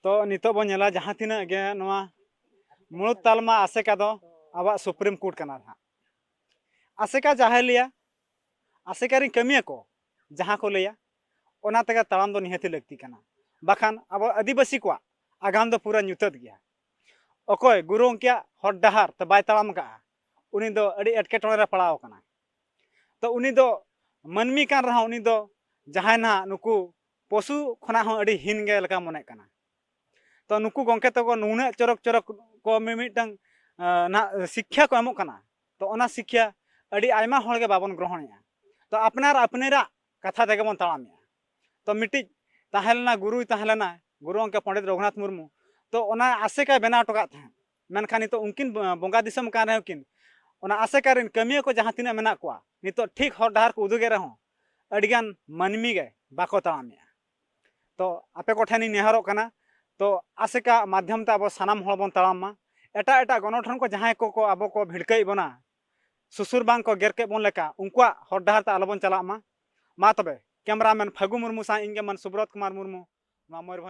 ᱛᱚ ᱱᱤᱛᱚᱜ ᱵᱚᱱ ᱧᱮᱞᱟ ᱡᱟᱦᱟᱸ ᱛᱤᱱᱟᱹᱜ ᱜᱮ ᱱᱚᱣᱟ ᱢᱩᱬᱩᱫ ᱛᱟᱞᱢᱟ ᱟᱥᱮᱠᱟ ᱫᱚ ᱟᱵᱚᱣᱟᱜ ᱥᱩᱯᱨᱤᱢ ᱠᱳᱨᱴ ᱠᱟᱱᱟ ᱱᱟᱦᱟᱜ᱾ ᱟᱥᱮᱠᱟ ᱡᱟᱦᱟᱸᱭ ᱞᱟᱹᱭᱟ, ᱟᱥᱮᱠᱟ ᱨᱮᱱ ᱠᱟᱹᱢᱤᱭᱟᱹ ᱠᱚ ᱡᱟᱦᱟᱸ ᱠᱚ ᱞᱟᱹᱭᱟ, ᱚᱱᱟ ᱛᱮᱜᱮ ᱛᱟᱲᱟᱢ ᱫᱚ ᱱᱤᱦᱟᱹᱛᱤ ᱞᱟᱹᱠᱛᱤ ᱠᱟᱱᱟ, ᱵᱟᱠᱷᱟᱱ ᱟᱵᱚ ᱟᱹᱫᱤᱵᱟᱹᱥᱤ ᱠᱚᱣᱟᱜ ᱟᱜᱟᱢ ᱫᱚ ᱯᱩᱨᱟᱹ ᱧᱩᱛᱟᱹᱛ ᱜᱮᱭᱟ᱾ ᱚᱠᱚᱭ ᱜᱩᱨᱩ ᱜᱚᱢᱠᱮᱭᱟᱜ ᱦᱚᱨ ᱰᱟᱦᱟᱨ ᱛᱮ ᱵᱟᱭ ᱛᱟᱲᱟᱢ ᱠᱟᱜᱼᱟ, ᱩᱱᱤ ᱫᱚ ᱟᱹᱰᱤ ᱮᱴᱠᱮᱴᱚᱬᱮ ᱨᱮ ᱯᱟᱲᱟᱣ ᱟᱠᱟᱱᱟ᱾ ᱛᱚ ᱩᱱᱤ ᱫᱚ ᱢᱟᱹᱱᱢᱤ ᱠᱟᱱ ᱨᱮᱦᱚᱸ, ᱩᱱᱤ ᱫᱚ ᱡᱟᱦᱟᱸᱭ ᱱᱟᱦᱟᱜ ᱱᱩᱠᱩ ᱯᱚᱥᱩ ᱠᱷᱚᱱᱟᱜ ᱦᱚᱸ ᱟᱹᱰᱤ ᱦᱤᱱ ᱜᱮ ᱞᱮᱠᱟ ᱢᱚᱱᱮᱜ ᱠᱟᱱᱟ᱾ ᱛᱚ ᱱᱩᱠᱩ ᱜᱚᱢᱠᱮ ᱛᱟᱠᱚ ᱱᱩᱱᱟᱹᱜ ᱪᱚᱨᱚᱠ ᱪᱚᱨᱚᱠ ᱠᱚ ᱢᱤᱢᱤᱫᱴᱟᱝ, ᱟᱸ, ᱱᱟᱦᱟᱜ ᱥᱤᱠᱠᱷᱟ ᱠᱚ ᱮᱢᱚᱜ ᱠᱟᱱᱟ᱾ ᱛᱚ ᱚᱱᱟ ᱥᱤᱠᱠᱷᱟ ᱟᱹᱰᱤ ᱟᱭᱢᱟ ᱦᱚᱲ ᱜᱮ ᱵᱟᱵᱚᱱ ᱜᱨᱚᱦᱚᱬᱮᱜᱼᱟ᱾ ᱛᱚ ᱟᱯᱱᱟᱨ ᱟᱯᱱᱟᱨᱟᱜ ᱠᱟᱛᱷᱟ ᱛᱮᱜᱮ ᱵᱚᱱ ᱛᱟᱲᱟᱢᱮᱜᱼᱟ᱾ ᱛᱚ ᱢᱤᱫᱴᱤᱡ ᱛᱟᱦᱮᱸ ᱞᱮᱱᱟ, ᱜᱩᱨᱩᱭ ᱛᱟᱦᱮᱸ ᱞᱮᱱᱟ, ᱜᱩᱨᱩ ᱜᱚᱢᱠᱮ ᱯᱚᱱᱰᱤᱛ ᱨᱚᱜᱷᱩᱱᱟᱛᱷ ᱢᱩᱨᱢᱩ᱾ ᱛᱚ ᱚᱱᱟ ᱟᱥᱮᱠᱟᱭ ᱵᱮᱱᱟᱣ ᱦᱚᱴᱚ ᱠᱟᱜ ᱛᱟᱦᱮᱸᱫ, ᱢᱮᱱᱠᱷᱟᱱ ᱱᱤᱛᱚᱜ ᱩᱱᱠᱤᱱ ᱵᱚᱸᱜᱟ ᱫᱤᱥᱚᱢ ᱠᱟᱱ ᱨᱮᱦᱚᱸ ᱠᱤᱱ, ᱚᱱᱟ ᱟᱥᱮᱠᱟ ᱨᱮᱱ ᱠᱟᱹᱢᱤᱭᱟᱹ ᱠᱚ ᱡᱟᱦᱟᱸ ᱛᱤᱱᱟᱹᱜ ᱢᱮᱱᱟᱜ ᱠᱚᱣᱟ, ᱱᱤᱛᱚᱜ ᱴᱷᱤᱠ ᱦᱚᱨ ᱰᱟᱦᱟᱨ ᱠᱚ ᱩᱫᱩᱜᱮᱫ ᱨᱮᱦᱚᱸ ᱟᱹᱰᱤᱜᱟᱱ ᱢᱟᱹᱱᱢᱤ ᱜᱮ ᱵᱟᱠᱚ ᱛᱟᱲᱟᱢᱮᱜᱼᱟ᱾ ᱛᱚ ᱟᱯᱮ ᱠᱚᱴᱷᱮᱱᱤᱧ ᱱᱮᱦᱚᱨᱚᱜ ᱠᱟᱱᱟ, ᱛᱚ ᱟᱥᱮᱠᱟ ᱢᱟᱫᱽᱫᱷᱚᱢ ᱛᱮ ᱟᱵᱚ ᱥᱟᱱᱟᱢ ᱦᱚᱲ ᱵᱚᱱ ᱛᱟᱲᱟᱢ ᱢᱟ᱾ ᱮᱴᱟᱜ ᱮᱴᱟᱜ ᱜᱚᱱᱚᱴᱷᱚᱱ ᱠᱚ ᱡᱟᱦᱟᱸᱭ ᱠᱚ ᱠᱚ ᱟᱵᱚ ᱠᱚ ᱵᱷᱤᱲᱠᱟᱹᱣᱮᱫ ᱵᱚᱱᱟ, ᱥᱩᱥᱩᱨ ᱵᱟᱝ ᱠᱚ ᱜᱮᱨ ᱠᱮᱫ ᱵᱚᱱ ᱞᱮᱠᱟ, ᱩᱱᱠᱩᱣᱟᱜ ᱦᱚᱨ ᱰᱟᱦᱟᱨ ᱛᱮ ᱟᱞᱚᱵᱚᱱ ᱪᱟᱞᱟᱜ ᱢᱟ᱾ ᱢᱟ ᱛᱚᱵᱮ, ᱠᱮᱢᱨᱟᱢᱮᱱ ᱯᱷᱟᱹᱜᱩ ᱢᱩᱨᱢᱩ ᱥᱟᱶ ᱤᱧ ᱜᱮ ᱢᱟᱱ ᱥᱩᱵᱨᱚᱛ ᱠᱩᱢᱟᱨ ᱢᱩᱨᱢᱩ, ᱱᱚᱣᱟ ᱢᱚᱭᱩᱨᱵᱷᱚᱸᱡᱽ